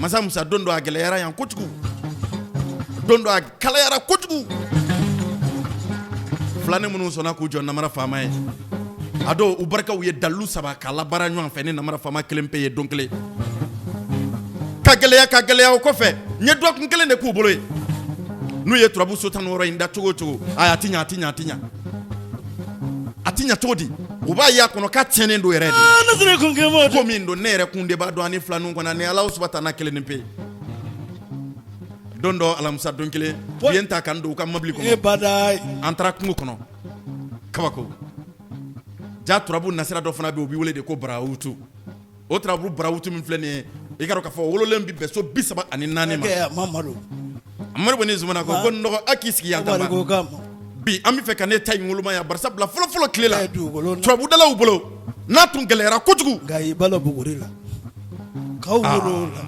Masa Musa, don dɔ a gɛlɛyara yan kojugu, don dɔ a kalayara kojugu. Filanin minnu sɔnna k'u jɔ Namara faama ye a don, u barikaw ye dalilu saba k'a labaara ɲɔgɔn fɛ ni Namara faama kelen pe ye don kelen ka gɛlɛya ka gɛlɛya. O kɔfɛ n ye dɔgɔkun kelen de k'u bolo ye. N'u ye turabu so 16 in da cogo o cogo, ayi, a ti ɲa, a ti ɲa, a ti ɲa, a ti ɲa cogo di? U b'a ye a kɔnɔ k'a tiɲɛnen don yɛrɛ de. Ko min don, ne yɛrɛ kun de b'a dɔn, ani filaninw kɔnɔ, ani Alahu subahana kelen ni pe. Don dɔ, alamisa don kelen, u ye n ta ka n don u ka mobili kɔnɔ, an taara kungo kɔnɔ. Kabako ja, turabu nasira dɔ fana bɛ yen, u bɛ wele de ko barawutu. O turabu barawutu min filɛ nin ye, i ka dɔn k'a fɔ wololen bɛ bɛn so 34 ma. Amadu ni Zumana ko n dɔgɔ, a k'i sigi yan tan bi, an bɛ fɛ ka ne ta in woloma yan. Barisa bila fɔlɔfɔlɔ tile la, turabudalaw bolo, n'a tun gɛlɛyara kojugu, nka i balo buguri la, k'aw wolo la,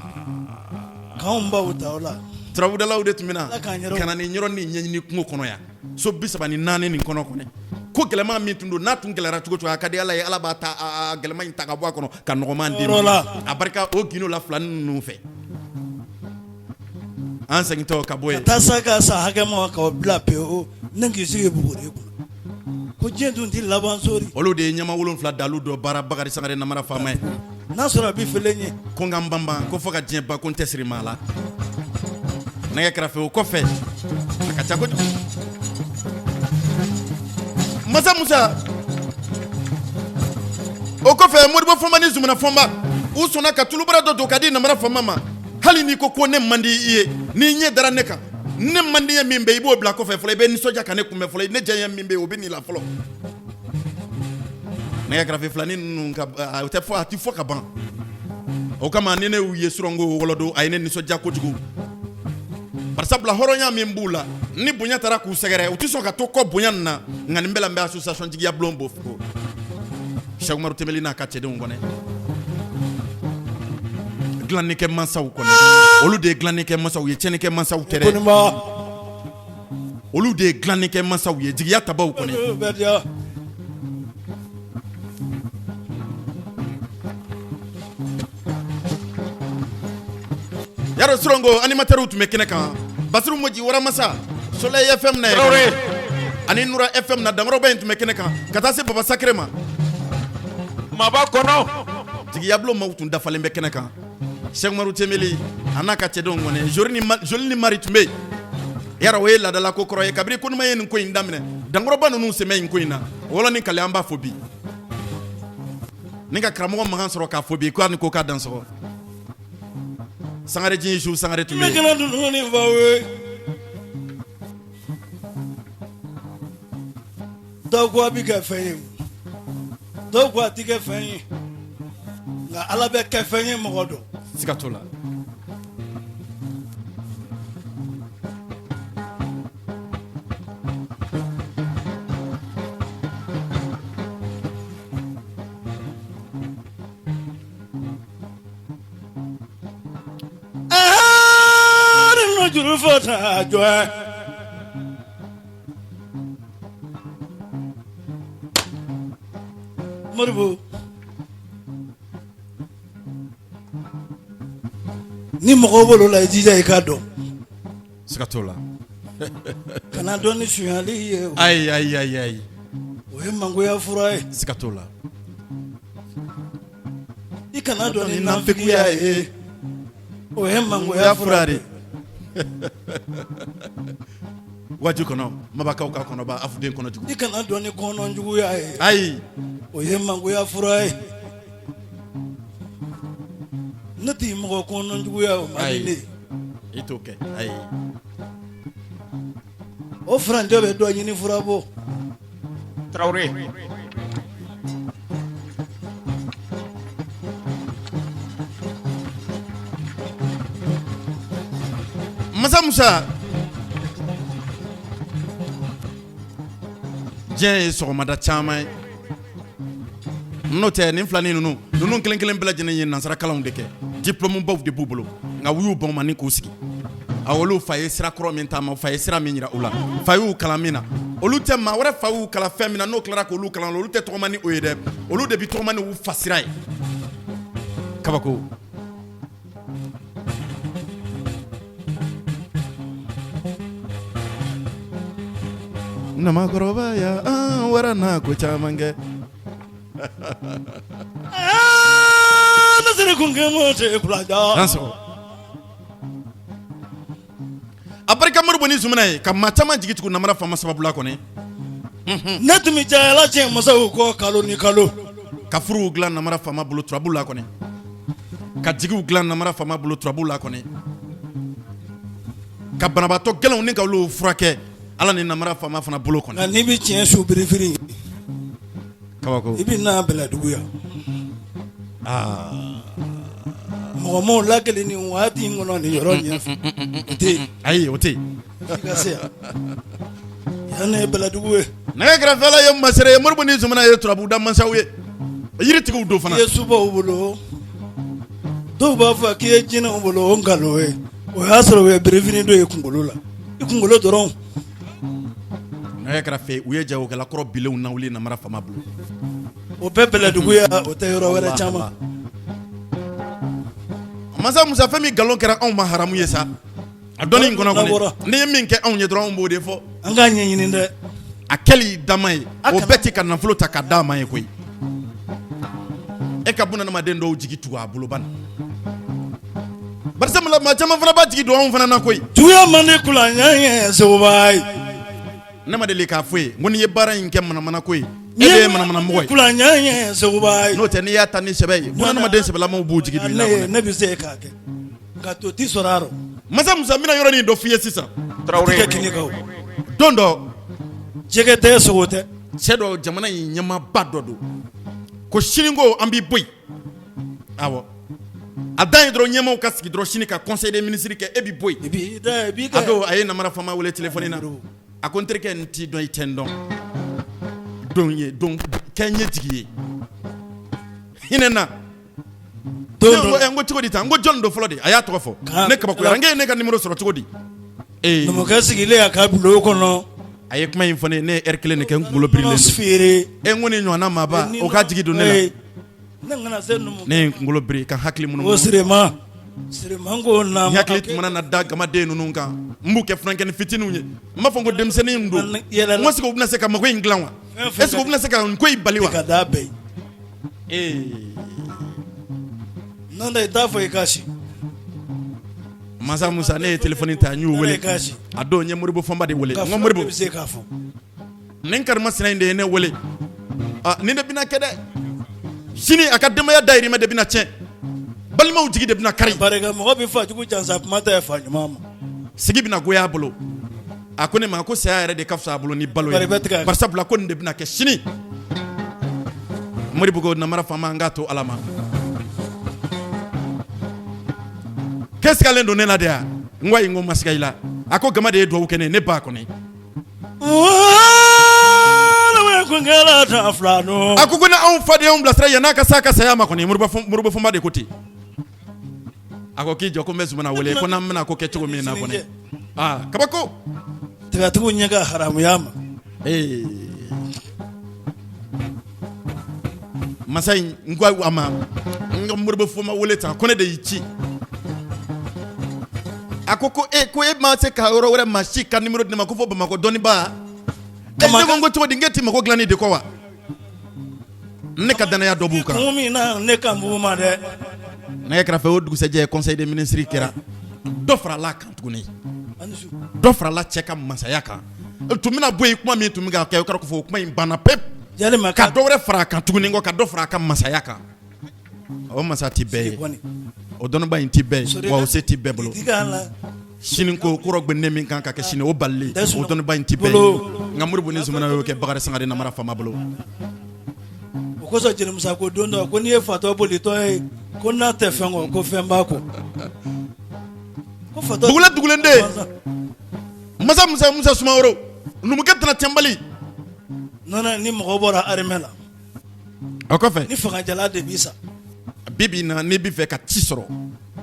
k'anw baw ta o la, turabudalaw de tun bɛ na ka na nin yɔrɔ nin ɲɛɲini kungo kɔnɔ yan, so 34 nin kɔnɔ kɔni. Ko gɛlɛman min tun don, n'a tun gɛlɛyara cogo cogo, a ka di Ala ye, Ala b'a ta a gɛlɛman in ta ka bɔ a kɔnɔ ka nɔgɔman d'i ma, a barika o gindo la filanin ninnu fɛ. An segintɔ ka bɔ yen, ka taa sa ka sa hakɛ ma k'aw bila pewu, ne k'i sigi buguri kunna ko diɲɛ dun tɛ laban sori. Olu de ye ɲama 7 dalu dɔ baara, Bakari Sangare namara faama ye. N'a sɔrɔ a bɛ fɛlen ye. Ko n ka n banban ko fo ka diɲɛ ban, ko n tɛ siri maa la. Nɛgɛ kɛrɛfɛ, o kɔfɛ a ka ca kojugu. Masa Musa, o kɔfɛ Modibo Fɔnba ni Zumana Fɔnba, u sɔnna ka tulubara dɔ don ka di namara faama ma. Hali n'i ko ko ne man di i ye, n'i ɲɛ dara ne kan, ne man di ye min bɛ, i b'o bila kɔfɛ fɔlɔ, i bɛ nisɔndiya ka ne kunbɛn fɔlɔ. Ne diya min bɛ, o bɛ n'i la fɔlɔ. Nɛgɛ kɛrɛfɛ, filanin ninnu ka o tɛ fɔ, a tɛ fɔ ka ban. O kama ni ne y'u ye Surango wɔlɔdon, a ye ne nisɔndiya kojugu. Barisabula hɔrɔnya min b'u la, ni bonya taara k'u sɛgɛrɛ, u tɛ sɔn ka to kɔ bonya nin na. Nka nin bɛɛ la, n bɛ association jigiya bulon bo fo, Sɛki Umaru Tɛmɛli n'a ka cɛdenw kɔnɛ, dilanni kɛ mansaw kɔnɛ. Olu de ye dilanni kɛ mansaw ye, tiɲɛni kɛ mansaw tɛ dɛ. Olu de ye dilanni kɛ mansaw ye, jigiya tabaw kɔnɛ. Yarɔ, Surango animateurs tun bɛ kɛnɛ kan, Basiru Moji Waramasa, Soleil FM na yɛrɛ ani Nura FM na, Dankɔrɔba in tun bɛ kɛnɛ kan, ka taa se Baba Sakire ma. Maba kɔnɔ. Jigiyabulon maaw tun dafalen bɛ kɛnɛ kan. Sɛki Umaru Tɛmɛli a n'a ka cɛdenw kɔni, Joli ni Mari tun bɛ yen. Yarɔ, o ye laadala ko kɔrɔ ye. Kabini Konima ye nin ko in daminɛ, Dankɔrɔba ninnu sen bɛ nin ko in na. O yɔrɔnin kale, an b'a fɔ bi ni ka karamɔgɔ Makan sɔrɔ k'a fɔ bi k'a ni ko k'a dansɔgɔ. Sangare Jin Su Sangare tun bɛ yen. Dɔw ko a bɛ kɛ fɛn ye, dɔw ko a tɛ kɛ fɛn ye, nka Ala bɛ kɛ fɛn ye mɔgɔ dɔn. Siga t'o la. Juru fɔ jɔ. Moribo, ni mɔgɔ bolo la, i jija i k'a dɔn. Siga t'o la. Kana dɔn ni sonyali ye. Ayi, ayi, ayi, ayi. O ye mangoya fura ye. Siga t'o la. I kana dɔn ni nafigiya ye, o ye mangoya fura de. Waati kɔnɔ, mabakaw ka kɔnɔba afuden kɔnɔ jugu. I kana dɔn ni kɔnɔ juguya ye. Ayi. O ye mangoya fura ye. Ne t'i mɔgɔ kɔnɔ juguya, o man di ne ye. I t'o kɛ, ayi. O furancɛ bɛ dɔ ɲini fura bɔ. Tarawele. Masa Musa, diɲɛ ye sɔgɔmada caman ye. N'o tɛ, nin filanin ninnu kelen kelen bɛɛ lajɛlen ye nansara kalanw de kɛ, diplôme baw de b'u bolo, nka u y'u ban ma ni k'u sigi. A olu fa ye sira kɔrɔ min taama, fa ye sira min jira u la, fa y'u kalan min na, olu tɛ maa wɛrɛ fa y'u kalan fɛn min na, n'o tilara k'olu kalan, olu tɛ tɔgɔma ni o ye dɛ. Olu de bɛ tɔgɔma ni u fa sira ye. Kabako. Namakɔrɔbaya an wara n'a ko caman kɛ. A barika. barika Modibo ni Zumana ye ka maa caman jigi tugu namara faama sababu la kɔni. Ne tun bɛ cayala tiɲɛ masaw kɔ kalo ni kalo. Ka furuw dilan namara faama bolo turabu la kɔni. Ka jigiw dilan namara faama bolo turabu la kɔni. Ka banabaatɔ gɛlɛnw ni ka olu furakɛ Ala ni namara faama fana bolo kɔni. Nka n'i bɛ tiɲɛ su birifini. Kabako. I bɛ na Bɛlɛdugu yan. Aa. Mɔgɔ m'o lakali nin waati in kɔnɔ nin yɔrɔ ɲɛfɛ. O tɛ yen. Ayi, o tɛ yen. F'i ka se yan. Yan de ye Bɛlɛdugu ye. Nɛgɛ kɛrɛfɛla ye masere ye Modibo ni Zumana ye turabuda masaw ye. Yiritigiw don fana. I ye subaw bolo. Dɔw b'a fɔ k'i ye jinɛw bolo o nkalon ye. O y'a sɔrɔ u ye birifini don i kunkolo la. I kunkolo dɔrɔn. Nɛgɛ kɛrɛfɛ u ye jagokɛla kɔrɔ bilenw nawuli namara faama bolo. O bɛɛ Bɛlɛdugu yan, o tɛ yɔrɔ wɛrɛ caman. Masa Musa fɛn min nkalon kɛra anw ma haramu ye sa. A dɔnni in kɔnɔ kɔni n'i ye min kɛ anw ye dɔrɔn anw b'o de fɔ. An k'a ɲɛɲini dɛ. A kɛli dama ye o bɛɛ tɛ ka nafolo ta ka d'a ma ye koyi. E ka bunadamaden dɔw jigi tugu a bolo bani. Barisabula maa caman fana b'a jigi don anw fana na koyi. Juguya man di kulanɲɛ ye Seguba ye. Ne ma deli k'a fɔ ye ko n'i ye baara in kɛ manamana ko ye e de ye manamana mɔgɔ ye. Kulanɲɛ ye Seguba ye. N'o tɛ n'i y'a ta ni sɛbɛ ye bunadamaden sɛbɛlamaw b'u jigi don i la kɔni. Ne bɛ se k'a kɛ. Nka to ti sɔrɔ a rɔ. Masa Musa n bɛna yɔrɔ nin dɔ f'i ye sisan. Tarawele. Tɛ kɛ kini kan o. Don dɔ. Jɛgɛ tɛ sogo tɛ. Cɛ dɔ jamana in ɲɛmaaba dɔ don ko sini ko an b'i bɔ yen awɔ a dan ye dɔrɔn ɲɛmaaw ka sigi dɔrɔn sini ka conseil des ministres kɛ e b'i bɔ yen. I b'i da i b'i kɛ. A don a ye namara faama wele téléphone na a ko n terikɛ n t'i dɔn i tɛ n dɔn don ye don kɛ n ye jigi ye hinɛ n na. N ko cogo di tan n ko jɔn don fɔlɔ de a y'a tɔgɔ fɔ ne kabakoyara n k'e ye ne ka numéro sɔrɔ cogo di ee numukɛ sigilen a ka bulon kɔnɔ a ye kuma in fɔ ne ye ne ye heure kelen de kɛ n kunkolo birilen don feere e n ko nin ɲɔgɔnna maaba o ka jigi don ne la ne kana se numu ne ye n kunkolo biri ka hakili munumunu ko Sirema Sirema ko na n hakili tun mana na da gamaden ninnu kan n b'u kɛ funankɛnin fitininw ye n b'a fɔ n ko denmisɛnnin don n ko est-ce que u bɛna se ka mago in dilan wa est-ce que u bɛna se ka nin ko in bali wa ka d'a bɛɛ ye ee n'o tɛ i t'a fɔ i ka si masa musa ne ye téléphone ta n y'u wele a don n ye moribo fɔnba de wele n ko moribo bɛ se k'a fɔ nin karimasina in de ye ne wele nin de bɛna kɛ dɛ sini a ka denbaya dayirimɛ de bɛna tiɲɛ balimaw jigi de bɛna kari barika mɔgɔ bɛ fa jugu jansa kuma tɛ fa ɲuman ma sigi bɛna goya a bolo a ko ne ma ko saya yɛrɛ de ka fisa a bolo ni balo ye barisabula ko nin de bɛna kɛ sini moribo ko namara faama an k'a to ala ma k'e sigalen don ne la de ya n ko ayi n ko n ma siga i la a ko gama de ye dugawu kɛ ne ye ne ba kɔni a ko ko ni anw fa de y'anw bilasira yann'a ka s'a ka saya ma kɔni moribo fɔnba de ko ten a ko k'i jɔ ko n bɛ Zumana wele ko n'an bɛna ko kɛ cogo min na kɔni aa kabako tigatigiw ɲɛ ka haramuya ma ee masa in n ko a ma n ka Moribo Fɔnba wele tan ko ne de y'i ci a ko ko e ko e ma se ka yɔrɔ wɛrɛ maa si ka numéro di ne ma ko fo Bamakɔ dɔnnibaa ne ko n ko cogo di n k'e tɛ mako dilanni de kɔ wa ne ka danaya dɔ b'u kan kun min na ne kan b'u ma dɛ nɛgɛ kɛrɛfɛ o dugusɛjɛ conseil des ministres kɛra dɔ farala a kan tuguni dɔ farala cɛ ka masaya kan tun bɛna bɔ yen kuma min tun bɛ ka kɛ o kɛra ko fɔ o kuma in banna pewu ka dɔ wɛrɛ fara a kan tuguni kɔ ka dɔ fara a ka masaya kan o masa tɛ bɛɛ ye o dɔnniba in tɛ bɛɛ ye wa o se tɛ bɛɛ bolo sini ko kɔrɔ gbɛnnen min kan ka kɛ sini o balili o dɔnniba in tɛ bɛɛ ye nka Moribo ni Zumana y'o kɛ Bakari Sangare namara faama bolo o kosɔn jelimusa ko don dɔ ko n'i ye fatɔ bolitɔ ye ko n'a tɛ fɛn kɔ ko fɛn b'a kɔ ko fatɔ dugula dugulen den masa musa musa sumaworo numukɛ tɛna tiɲɛbali nɔnɔ ni mɔgɔ bɔra armée la o kɔfɛ ni fangajala de b'i sa bi bi na n'i bɛ fɛ ka ci sɔrɔ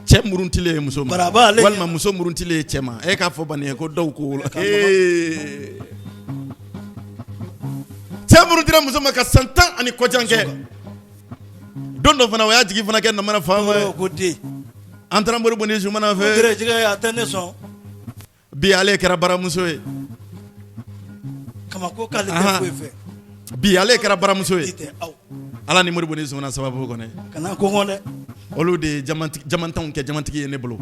cɛ muruntilen ye muso ma walima muso muruntilen ye cɛ ma e k'a fɔ bani ye ko dɔw ko cɛ muruntira muso ma ka san tan ani kɔjan kɛ don dɔ fana o y'a jigi fana kɛ namara faama ye ko den an taara Moribo ni Zumana fɛ a tɛ ne sɔn bi ale kɛra baramuso ye kama ko k'ale tɛ foyi fɛ bi ale kɛra baramuso ye ala ni Moribo ni Zumana sababu kɔni kana kɔngɔ dɛ olu de ye jamantanw kɛ jamantigi ye ne bolo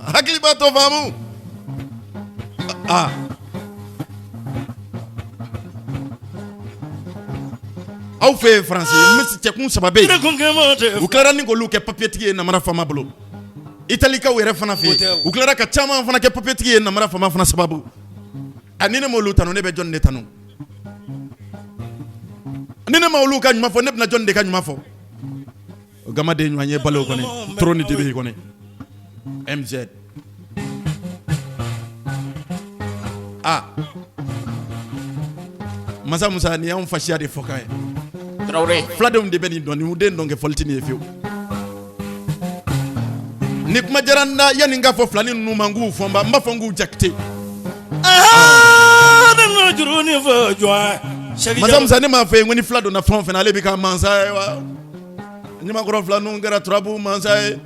Hakili b'a tɔ faamu. Aa aw fɛ yen Faransi misi cɛkun saba bɛ yen, u tilara ni k'olu kɛ papiyetigi ye namara faama bolo. Italikaw yɛrɛ fana fɛ yen, u tilara ka caman fana kɛ papiyetigi ye namara faama fana sababu. A ni ne m'olu tanu, ne bɛ jɔn de tanu? Ni ne ma olu ka ɲuman fɔ, ne bɛna jɔn de ka ɲuman fɔ? O gamaden ɲɔgɔn ye balo kɔni trop ni dibi kɔni MZ aa masa Musa nin y'anw fasiya de fɔ kan ye. Tarawele. Filadenw de bɛ nin dɔn, nin den dɔn kɛ fɔli tɛ nin ye fiyewu. Ni kuma diyara n da, yanni n k'a fɔ filanin ninnu ma n k'u fɔnba, n b'a fɔ n k'u Jakite. Aa ne bɛna juru nin fɔ jɔn. Masa Musa, ne m'a fɔ ye ko ni fila donna fɛn o fɛn na, ale bɛ k'a mansa ye wa? Ɲamakɔrɔ fila ninnu kɛra turabu mansa ye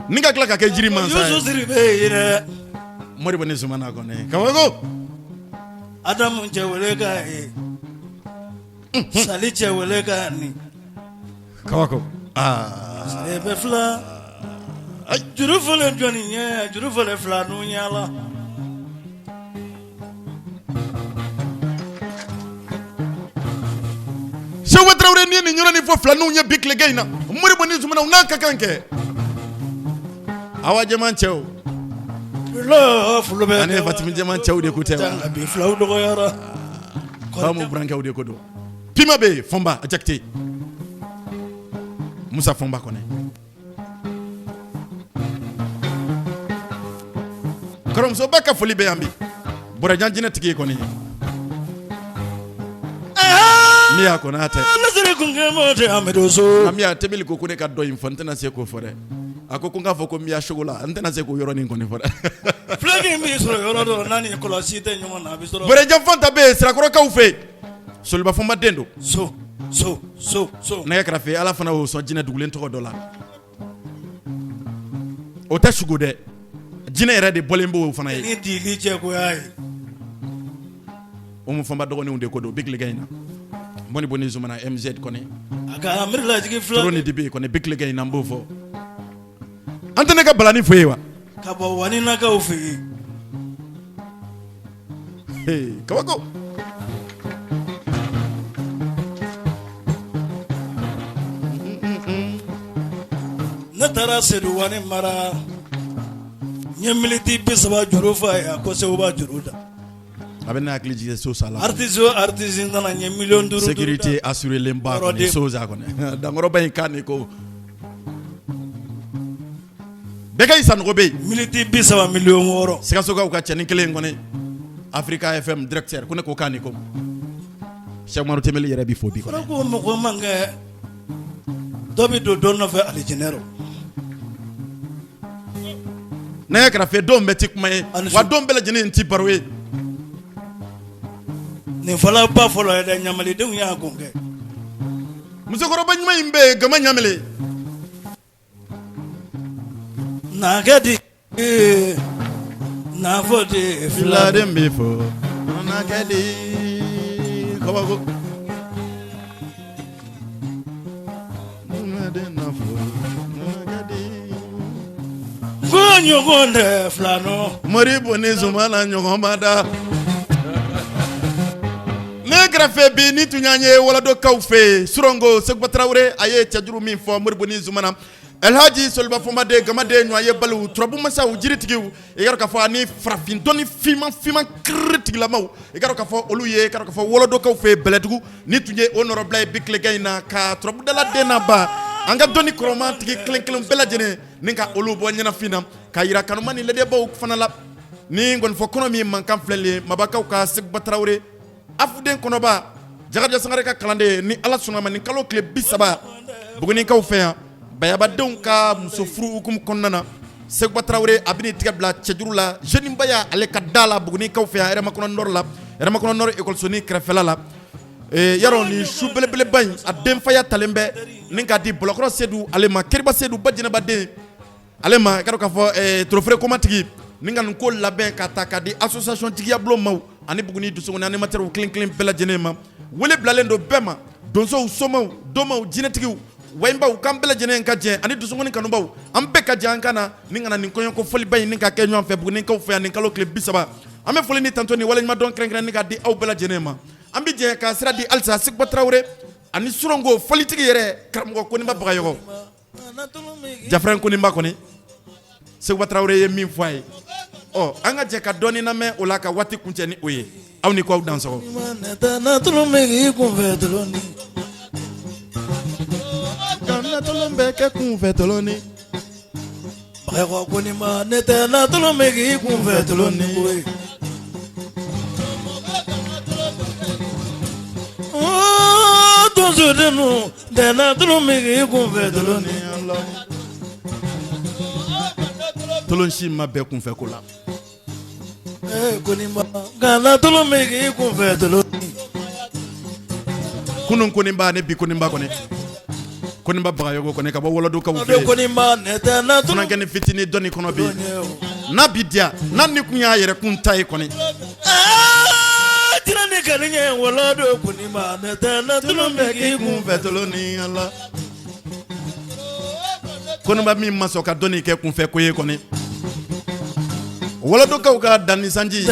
ni ka tila ka kɛ jiri mansa ye. Yusu Siribe ye dɛ. Moribo ni Zumana kɔni kabako. Adamu cɛ wele ka ye. Sali cɛ wele ka nin. Kabako aa. Siribe fila. Juru fɔlen jɔnni ɲɛ, juru fɔlen fila nun ɲɛ la. Sekuba Tarawele n'i ye nin yɔrɔ nin fɔ filaninw ye bi tilegan in na, Moribo ni Zumana u n'a ka kan kɛ. Awa jɛman cɛw. Ani Fatimi jɛman cɛw de ko tɛ wa? Bi filaw dɔgɔyara. Famu burankɛw de ko don. Pima bɛ yen, Fɔnba Jakite. Musa Fɔnba kɔnɛ. Kɔrɔmusoba ka foli bɛ yan bi. Bɔrɛjan jinɛ tigi ye kɔni ye. Miya Konatɛ. Nka Miya Tebeli ko ko ne ka dɔ in fɔ, n tɛna se k'o fɔ dɛ. A ko ko n k'a fɔ ko Miya Sogola, n tɛna se k'o yɔrɔnin kɔni fɔ dɛ. Fulakɛ min sɔrɔ yɔrɔ dɔ n'a ni kɔlɔsi tɛ ɲɔgɔn na, a bɛ sɔrɔ. Bɔrɛjan Fanta bɛ yen Sirakɔrɔkaw fɛ yen. Soliba Fɔnba den don. So so so so. Nɛgɛ kɛrɛfɛ Ala fana y'o sɔn jinɛ dugulen tɔgɔ dɔ la. O tɛ sugo dɛ, jinɛ yɛrɛ de bɔlen b'o fana ye. Ni dili cɛgoya ye. Umu Fɔnba dɔgɔninw de ko don bi tilegan in na. Moribo ni Zumana MZ kɔni. A ka miirilajigin fila. Toro ni dibi kɔni bi tilegan in na n b'o fɔ. An tɛ ne ka balani fɔ ye wa? Ka bɔ Waninakaw fɛ yen. Kabako. Ne taara Sedu Wani mara n ye miniti 30 juru fɔ a ye, a ko Sekuba juru da. A bɛ ne hakili jigin Sosa la. Artiste o artiste nana n ye miliyɔn duuru. Sécurité assurée ba kɔni Sosa kɔni dankɔrɔba in kan de ko. Bɛɛ Sanogo bɛ yen miniti 30 miliyɔn 6 Sikasokaw ka cɛnin kelen in kɔni Africa FM directeur ko ne ko k'a ni ko Sɛki Umaru Tɛnbeli yɛrɛ b'i fo bi kɔni ko mɔgɔ man kɛ dɔ bɛ don dɔ nɔfɛ alijinɛ rɔ nɛgɛ kɛrɛfɛ don bɛɛ tɛ kuma ye wa don bɛɛ lajɛlen tɛ baro ye nin fɔla ba fɔlɔ ye dɛ ɲamalidenw y'a kun kɛ musokɔrɔba ɲuman in bɛ yen Gama Ɲamele Nakɛ di n'a fɔ de filaden bɛ fɔ nakɛ di kabako ko ɲɔgɔn tɛ filanɔ Moribo ni Zumana ɲɔgɔn ma da nɛgɛ kɛrɛfɛ bi ni tun y'an ye Waladokaw fɛ yen Surongo Sekuba Tarawele a ye cɛjuru min fɔ Moribo ni Zumana Alhaji Soliba Fɔnba den Gamaden ɲɔgɔn ye baliw turabu masaw jiritigiw i k'a dɔn k'a fɔ ani farafin dɔnni finman finman kiriri tigilamaw i k'a dɔn k'a fɔ olu ye i k'a dɔn k'a fɔ Waladokaw fɛ yen Bɛlɛdugu ni tun ye o nɔrɔbila ye bi tilegan in na ka turabudala den n'a ba an ka dɔnni kɔrɔma tigi kelen kelen bɛɛ lajɛlen ni ka olu bɔ ɲɛnafin na ka yira kanuma ni lajɛbaw fana la ni ngɔnifɔ kɔnɔ min mankan filɛ nin ye Mabakaw ka Sekuba Tarawele afuden kɔnɔba Jakarija Sangare ka kalanden ni Ala sɔnna ma nin kalo tile 30 Bugunikaw fɛ yan Bayabadenw ka muso furu hukumu kɔnɔna na Sekuba Tarawele a bɛn'i tigɛ bila cɛjuru la Jeune Baya ale ka da la Bugunikaw fɛ yan Hɛrɛmakɔnɔ Nord la Hɛrɛmakɔnɔ Nord ekɔlisonin kɛrɛfɛla la yarɔ nin su belebeleba in a denfaya talen bɛ ni k'a di Bɔlɔkɔrɔ Sedu ale ma Keriba Sedu ba Jɛnɛba den ale ma i k'a dɔn k'a fɔ trophée komatigi ni ka nin ko labɛn ka ta k'a di association jigiyabulon maaw ani Buguni Dusukun animateurs kelen kelen bɛɛ lajɛlen ma wele bilalen don bɛɛ ma donsow somaw domaw jinɛtigiw Wayibaw k'an bɛɛ lajɛlen ka jɛ ani dusukun kanubaw an bɛɛ ka jɛ an ka na ni ka na nin kɔɲɔko fɔliba in ni ka kɛ ɲɔgɔn fɛ Bugunikaw fɛ yan nin kalo tile 30. An bɛ foli ni tanto ni waleɲumandɔn kɛrɛnkɛrɛn ni ka di aw bɛɛ lajɛlen ma. An bɛ jɛ ka sira di halisa Seguba Tarawele ani Soronko fɔlitigi yɛrɛ karamɔgɔ Koniba Bagayɔgɔ. Jafrɛn Koniba kɔni Seguba Tarawele ye min fɔ a ye, ɔ an ka jɛ ka dɔɔnin lamɛn o la ka waati kuncɛ ni o ye. Aw ni ko aw dansɔgɔ. Bɛ kɛ kunfɛ toloni. Bagayɔgɔ Koniba ne tɛ na tulon bɛ k'i kunfɛ toloni koyi. Donsodennu tɛ na tulon bɛ k'i kunfɛ toloni. Tolon si ma bɛn kunfɛ ko la. Koniba kana tulon bɛ k'i kunfɛ toloni. Kunun Koniba ni bi Koniba kɔni Koniba Bagayɔgɔ kɔni ka bɔ Wɔlɔdokaw fɛ yen. Koniba ne tɛ na tulon funankɛnin fitinin dɔnni kɔnɔ bi n'a bi diya n'a ni kun y'a yɛrɛ kun ta ye kɔni. Aa tira ni kanu ye Wɔlɔdo Koniba ne tɛ na tulon bɛ k'i kunfɛ toloni Ala. Koniba min ma sɔn ka dɔnni kɛ kunfɛ ko ye kɔni Wɔlɔdokaw ka danni sanji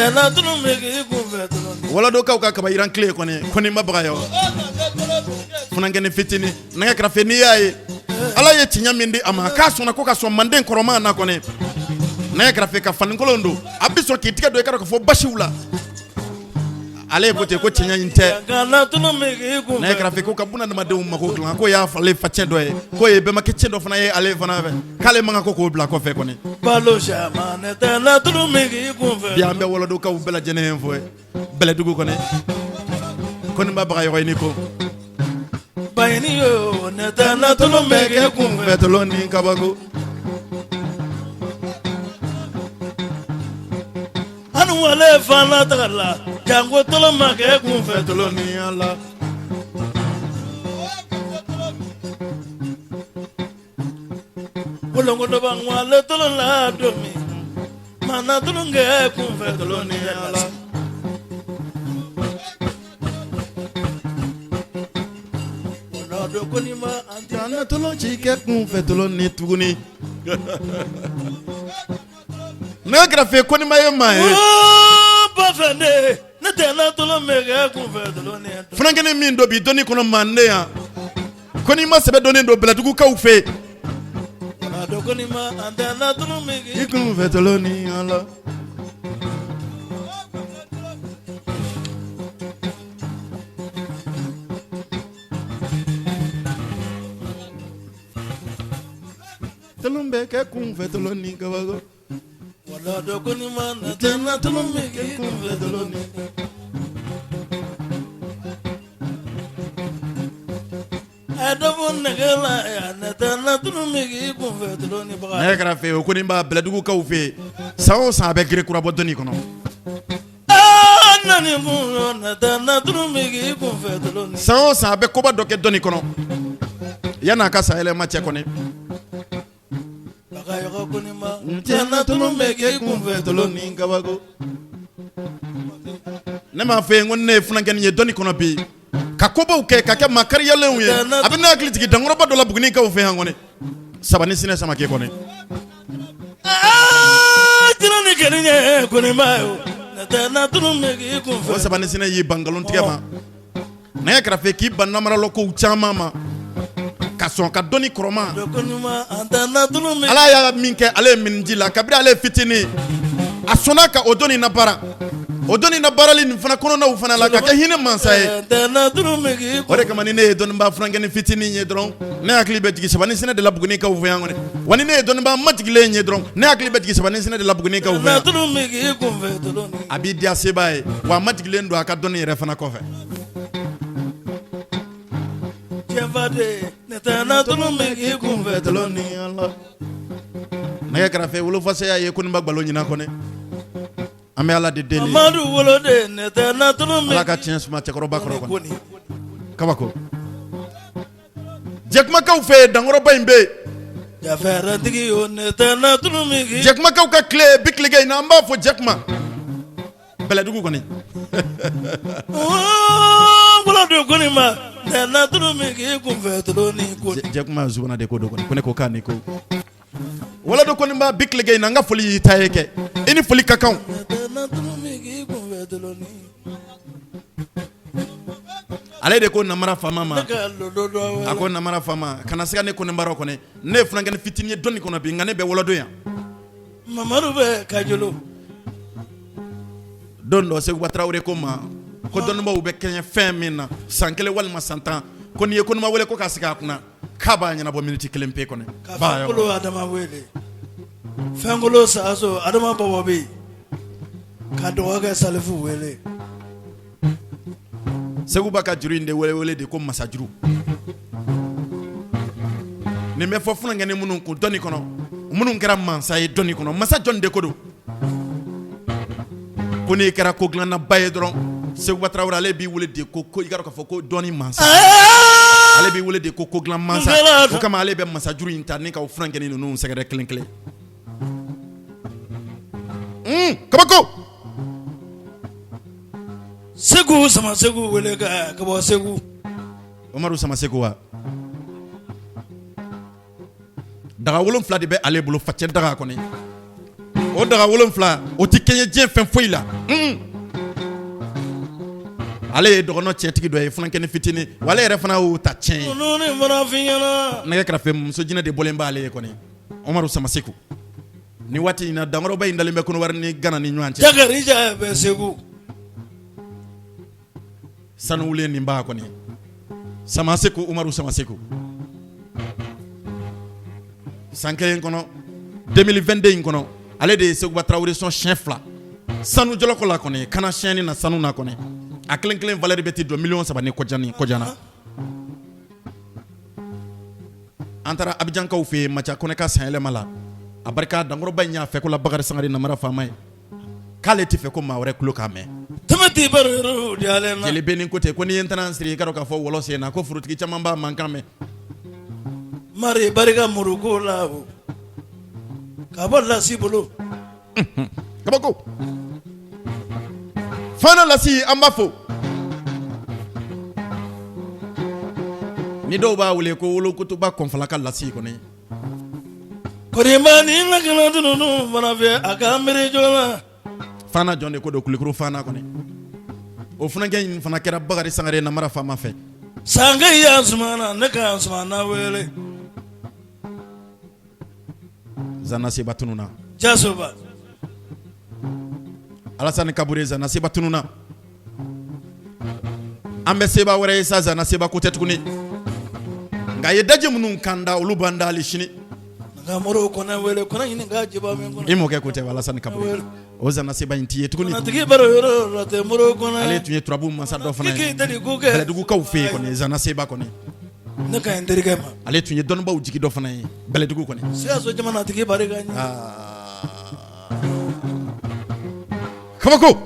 Wɔlɔdokaw ka kabayiran tile kɔni Koniba Bagayɔgɔ funankɛnin fitinin nɛgɛ kɛrɛfɛ n'i y'a ye Ala ye tiɲɛ min di a ma k'a sɔnna ko ka sɔn manden kɔrɔma na kɔni nɛgɛ kɛrɛfɛ ka fanikolon don a bɛ sɔn k'i tigɛ don i ka dɔn k'a fɔ basiw la ale ko ten ko tiɲɛ in tɛ nɛgɛ kɛrɛfɛ ko ka bunadamadenw mako dilan k'o y'a ale facɛn dɔ ye k'o ye bɛnbakɛ cɛn dɔ fana ye ale fana fɛ k'ale man kan ko k'o bila kɔfɛ kɔni bi an bɛ Wɔlɔdokaw bɛɛ lajɛlen fo Bɛlɛdugu kɔni Koniba Bagayɔgɔ i ni ko kunfɛ toloni kabako An wale fana taga la janko tolon ma kɛ kunfɛ toloni Ala kolonkodoba wale tolon la don min mana tulon kɛ kunfɛ toloni Ala Kana tolon ci kɛ kunfɛ toloni tuguni Nɛgɛ kɛrɛfɛ Koniba ye maa ye ba ne tɛ na tulon bɛ kɛ kunfɛ toloni funankɛnin min don bi dɔnni kɔnɔ manden yan Koniba sɛbɛ dɔnnen don Bɛlɛdugukaw fɛ yen i kunfɛ toloni Ala Tulon bɛ kɛ kunfɛ toloni kabako tulon bɛ kɛ kunfɛ toloni a dɔ bɔ nɛgɛ la ne tɛ na tulon bɛ k'i kunfɛ toloni nɛgɛ kɛrɛfɛ o Koniba Bɛlɛdugukaw fɛ yen san o san a bɛ gere kura bɔ dɔnni kɔnɔ san o san a bɛ koba dɔ kɛ dɔnni kɔnɔ yan'a ka sayɛlɛma cɛ kɔni kabako ne m'a fɔ yen ko ne ye funankɛnin ye dɔnni kɔnɔ bi ka kobaw kɛ ka kɛ maa kariyalenw ye a bɛ ne hakili jigin dankɔrɔba dɔ la Bugunikaw fɛ yan kɔni Sabani Sinɛ Samakɛ kɔni o Sabani Sinɛ y'i ban nkalontigɛ ma nɛgɛ kɛrɛfɛ k'i ban namaralɔkow caman ma ka sɔn ka dɔnni kɔrɔma Ala y'a min kɛ ale ye miniji la kabini ale fitinin a sɔnna ka o dɔnni nabaara o dɔnni nabaarali nin fana kɔnɔnaw fana la ka kɛ hinɛ mansa ye o de kama ni ne ye dɔnnibaa funankɛnin fitinin ye dɔrɔn ne hakili bɛ jigin Sabani Sinɛ de la Bugunikaw fɛ yan kɔni wa ni ne ye dɔnnibaa majigilen ye dɔrɔn ne hakili bɛ jigin Sabani Sinɛ de la Bugunikaw fɛ yan a b'i diya sebaa ye wa a majigilen don a ka dɔnni yɛrɛ fana kɔfɛ nɛgɛ kɛrɛfɛ wolofasɛya ye Koniba Galo ɲinan kɔni an bɛ Ala de deli Amadu woloden ne tɛ na tulon Ala ka tiɲɛ suma cɛkɔrɔba kɔrɔ kɔni kabako Jɛkumakaw fɛ yen dankɔrɔba in bɛ yen jafɛrɛtigi yo ne tɛ na tulon min k'i Jɛkumakaw ka tile bi tilegan in na an b'a fɔ Jɛkuma Bɛlɛdugu kɔni woloden Koniba Tɛ tulu min k'i kunfɛ tulu ni ko. Jɛkuma Zumana de ko don kɔni, ko ne ko k'a ni ko. Wɔlɔdo Koniba bi tile in na, n ka foli y'i ta ye kɛ, i ni foli ka kan. Ale de ko namara faama ma, a ko namara faama kana siga ne Koniba rɔ kɔni, ne ye funankɛnin fitinin ye dɔnni kɔnɔ bi, nka ne bɛ wɔlɔdo yan. Mamadu bɛ Kajolo. Don dɔ Seguba Tarawele ko ma ko dɔnnibaw bɛ kɛɲɛ fɛn min na san 1 walima san 10, ko n'i ye Koniba wele ko k'a sigi a kunna, k'a b'a ɲɛnabɔ miniti 1 pe kɔnɔ. Ka Fɛnkolo Adama wele, Fɛnkolo Saso Adama Baba bɛ yen, ka dɔgɔkɛ Salifu wele. Seguba ka juru in de welewele de ko masajuru. Nin bɛ fɔ funankɛnin minnu kun dɔnni kɔnɔ, minnu kɛra mansa ye dɔnni kɔnɔ, masa jɔn de ko don? Ko n'i kɛra ko dilannaba ye dɔrɔn, Seguba Tarawele ale b'i wele de ko i ka dɔn k'a fɔ ko dɔnni mansa, ale b'i wele de ko ko dilan mansa. O kama ale bɛ masajuru in ta ni ka funankɛnin ninnu sɛgɛrɛ kelen kelen. Kabako Segu Samasegu wele ka bɔ Segu. Umaru Samasegu wa daga 7 de bɛ ale bolo facɛ daga kɔni, o daga 7 o tɛ kɛɲɛ diɲɛ fɛn foyi la. Ale ye dɔgɔnɔ cɛtigi dɔ ye, funankɛnin fitinin, wa ale yɛrɛ fana y'o ta tiɲɛ ye. Nɛgɛ kɛrɛfɛ muso jinɛ de bɔlen b'ale ye kɔni. Umaru Samasegu ni waati in na, dankɔrɔba in dalen bɛ Kɔnɔwari ni Gana ni ɲɔgɔn cɛ. Jakarija bɛ Segu. Sanuwulen nin b'a kɔni. Samasegu, Umaru Samasegu, san kelen kɔnɔ, 2022 in kɔnɔ, ale de ye Seguba Tarawele sɔn siɲɛ 2 sanu jɔlɔkɔ la kɔni, kana siyɛnni na sanu na kɔni. A kelen kelen valeur bɛ t'i jɔ miliyɔn 3 ni kɔjani kɔjana. An taara Abijankaw fɛ yen, Maca Kɔnɛ ka sanyɛlɛma la, a barika dankɔrɔba in y'a fɛ ko la Bakari Sangare namara faama ye, k'ale tɛ fɛ ko maa wɛrɛ tulo k'a mɛn. Jeli Beni ko ten ko n'i ye n siri i ka dɔn k'a fɔ wɔlɔ sen na, ko forotigi caman b'a mankan mɛn. Mari barika muru ko la ka bɔ lasi bolo. Kabako fana lasi, an b'a fo. Ni dɔw b'a wele ko wolokotoba kɔnfala ka lasi kɔni. Kɔniba ni ka dunun fana fɛ a ka miiri joona. Fana jɔn de ko don Kulikoro fana kɔni, o funankɛ in fana kɛra Bakari Sangare namara faama fɛ. Sankɛ y'a sumana ne ka sumana wele. Zana Seba tununna. Jasoba. Alasani Kabure, Zana Seba tununna. An bɛ seba wɛrɛ ye sa, Zana Seba ko tɛ tuguni, nka a ye daji minnu kan da, olu b'an da hali sini. Nka moriw kɔnɛ wele kɔnɛ ɲini ka jiba min kɔnɔ. I mɔkɛ ko tɛ Alasani Kabure, o Zana Seba in t'i ye tuguni. Tigi baro yɔrɔ la tɛ moriw kɔnɛ. Ale tun ye turabu masa dɔ fana ye. K'i deli ko kɛ. Bɛlɛdugukaw fɛ yen kɔni, Zana Seba kɔni. Ne ka ɲi terikɛ ma. Ale tun ye dɔnnibaw jigi dɔ fana ye Bɛlɛdugu kɔni. Sikaso jamana tigi barika ɲɛ. Kabako.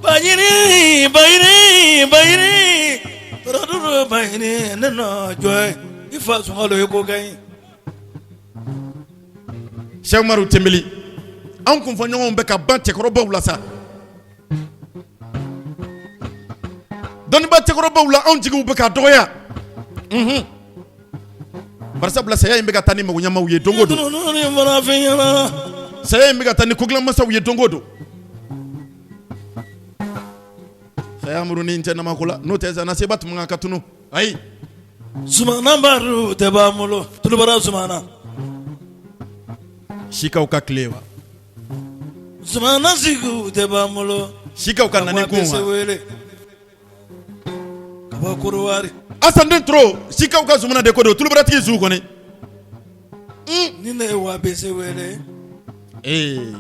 Baɲini baɲini baɲini tɔrɔduru baɲini ne nɔ jɔ ye i fa sunkalo ye ko kɛ n ye. Sɛki Umaru Tenbeli, an kunfɔɲɔgɔnw bɛ ka ban cɛkɔrɔbaw la sa. Dɔnniba cɛkɔrɔbaw la, anw jigiw bɛ ka dɔgɔya, unhun, barisabula saya in bɛ ka taa ni magoɲamaw ye don o don, saya in bɛ ka taa ni kogilanmasaw ye don o don. Saya murunin tɛ namako la, n'o tɛ Zana Seba tun man kan ka tunu, ayi. Sumana baro tɛ b'an bolo tulubara sumana. Sikaw ka tile wa. Sumana sigiw tɛ b'an bolo. Sikaw ka nani kun wa. Wele ka bɔ Korowari. Asan den Toro, sikaw ka Zumana de ko don, tulubaratigi zu kɔni. Ni ne ye Wabese wele. Ee.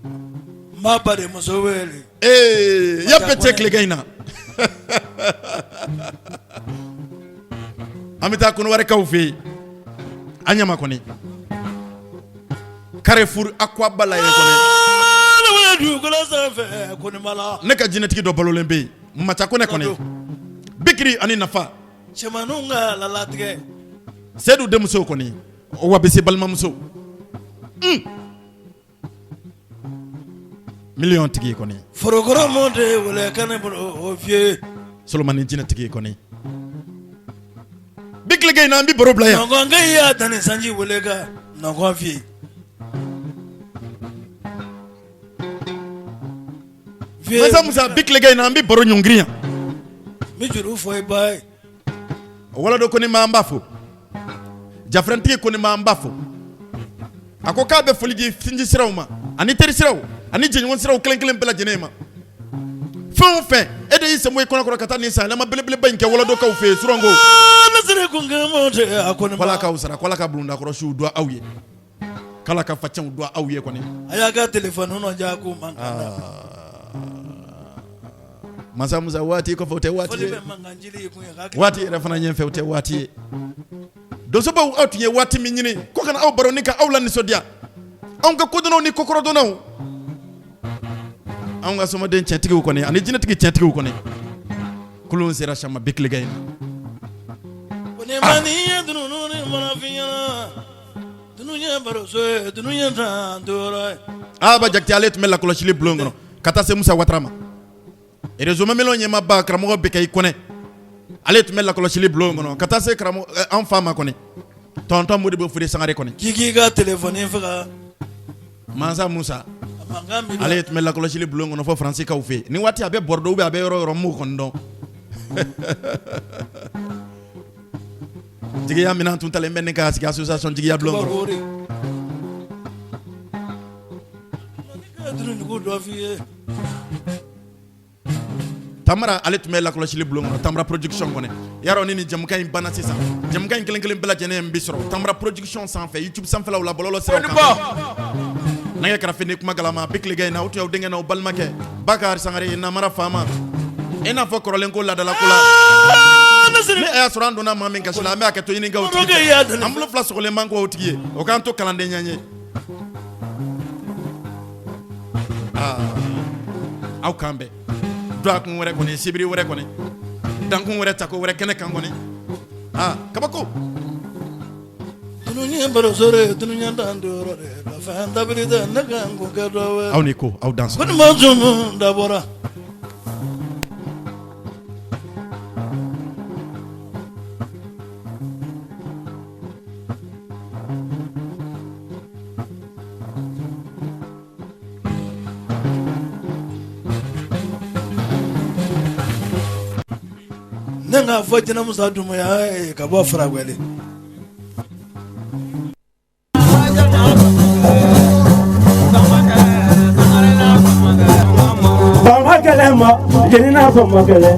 N b'a ba de muso wele. Ee ya bɛɛ cɛ tilegan in na. An bɛ taa Kɔnɔwarikaw fɛ yen. An ɲama kɔni. Carrefour Akwaba la yen kɔni. Dugukolo sanfɛ Koniba Ne ka jinɛtigi dɔ balolen bɛ yen, Maca Kɔnɛ kɔni. Bikiri ani nafa. Cɛmanninw ka lalatigɛ. Sedu denmuso kɔni, Wabese balimamuso. Miliyɔn tigi kɔni. Forokɔrɔ mɔ de wele ka ne bolo o fiye. Solomani jinɛtigi kɔni bi tilegan in na an bɛ baro bila yan. Nɔgɔnkɛ y'a dan ni sanji wele ka nɔgɔn f'i ye. Masa Musa bi tilegan in na an bɛ baro ɲɔngiri yan. N bɛ juru fɔ i ba ye. Wɔlɔdo ko ne ma an b'a fo jafɛrɛntigi ko ne ma an b'a fo a ko k'a bɛ foli di sinji siraw ma ani teri siraw ani jɛɲɔgɔn siraw kelen kelen bɛɛ lajɛlen ma fɛn o fɛn e de y'i sen bɔ i kɔnɔkɔrɔ ka taa nin sanyɛlɛma belebeleba in kɛ wɔlɔdokaw fɛ yen suranko ko k'aw sara ko Ala ka bulondakɔrɔsiw don aw ye k'Ala ka facɛnw don aw ye kɔni a y'a ka téléphone nɔ ja ko man Masa Musa waati kɔfɛ o tɛ waati ye waati yɛrɛ fana ɲɛfɛ o tɛ waati ye donsobaw aw tun ye waati min ɲini ko ka na aw baro ni ka aw lanisɔndiya anw ka kodɔnnaw ni kokɔrɔdɔnnaw anw ka somaden tiɲɛtigiw kɔni ani jinɛtigi tiɲɛtigiw kɔni kulun sera sama bi tilegan in na Aba Jakite ale tun bɛ lakɔlɔsili bulon kɔnɔ ka taa se Musa Watara ma réseau Mamelon ɲɛmaaba karamɔgɔ Bekayi Kɔnɛ ale tun bɛ lakɔlɔsili bulon kɔnɔ ka taa se karamɔgɔ an fa ma kɔni tonton Modibo Fode Sangare kɔni k'i k'i ka téléphone faga Mansa Musa ale tun bɛ lakɔlɔsili bulon kɔnɔ fo Faransikaw fɛ yen nin waati a bɛ Bordeaux ou bien a bɛ yɔrɔ o yɔrɔ n m'o kɔni dɔn jigiya minɛn tun talen bɛ ne ka sigi association jigiya bulon kɔnɔ Tamara ale tun bɛ lakɔlɔsili bulon kɔnɔ Tamara production kɔnɔ yarɔ ni nin jɛmukan in banna sisan jɛmukan in kelen kelen bɛɛ lajɛlen bɛ sɔrɔ Tamara production sanfɛ YouTube sanfɛlaw la bɔlɔlɔ siraw kan nɛgɛ karafe ni kuma galama bi tilegan in na o tun y'aw denkɛ n'aw balimakɛ Bakari Sangare namara faama i n'a fɔ kɔrɔlen ko laadala ko la ni a y'a sɔrɔ an donna maa min gasi la an bɛ hakɛto ɲini kɛ o tigi fɛ an bolo fila sɔgɔlen b'an kɔ o tigi ye o k'an to kalandenya ye Aw k'an bɛn dɔgɔkun wɛrɛ kɔni sibiri wɛrɛ kɔni dankun wɛrɛ tako wɛrɛ kɛnɛ kan kɔni aa kabako aw ni ko aw dan dabɔra Ne k'a fɔ Jɛnɛmusa Dumuya ye ka bɔ Faragwɛlɛ Bama kɛlɛ ma jeni n'a bama kɛlɛ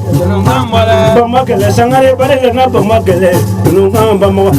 bama kɛlɛ sangare bari n'a bama kɛlɛ dununkan bama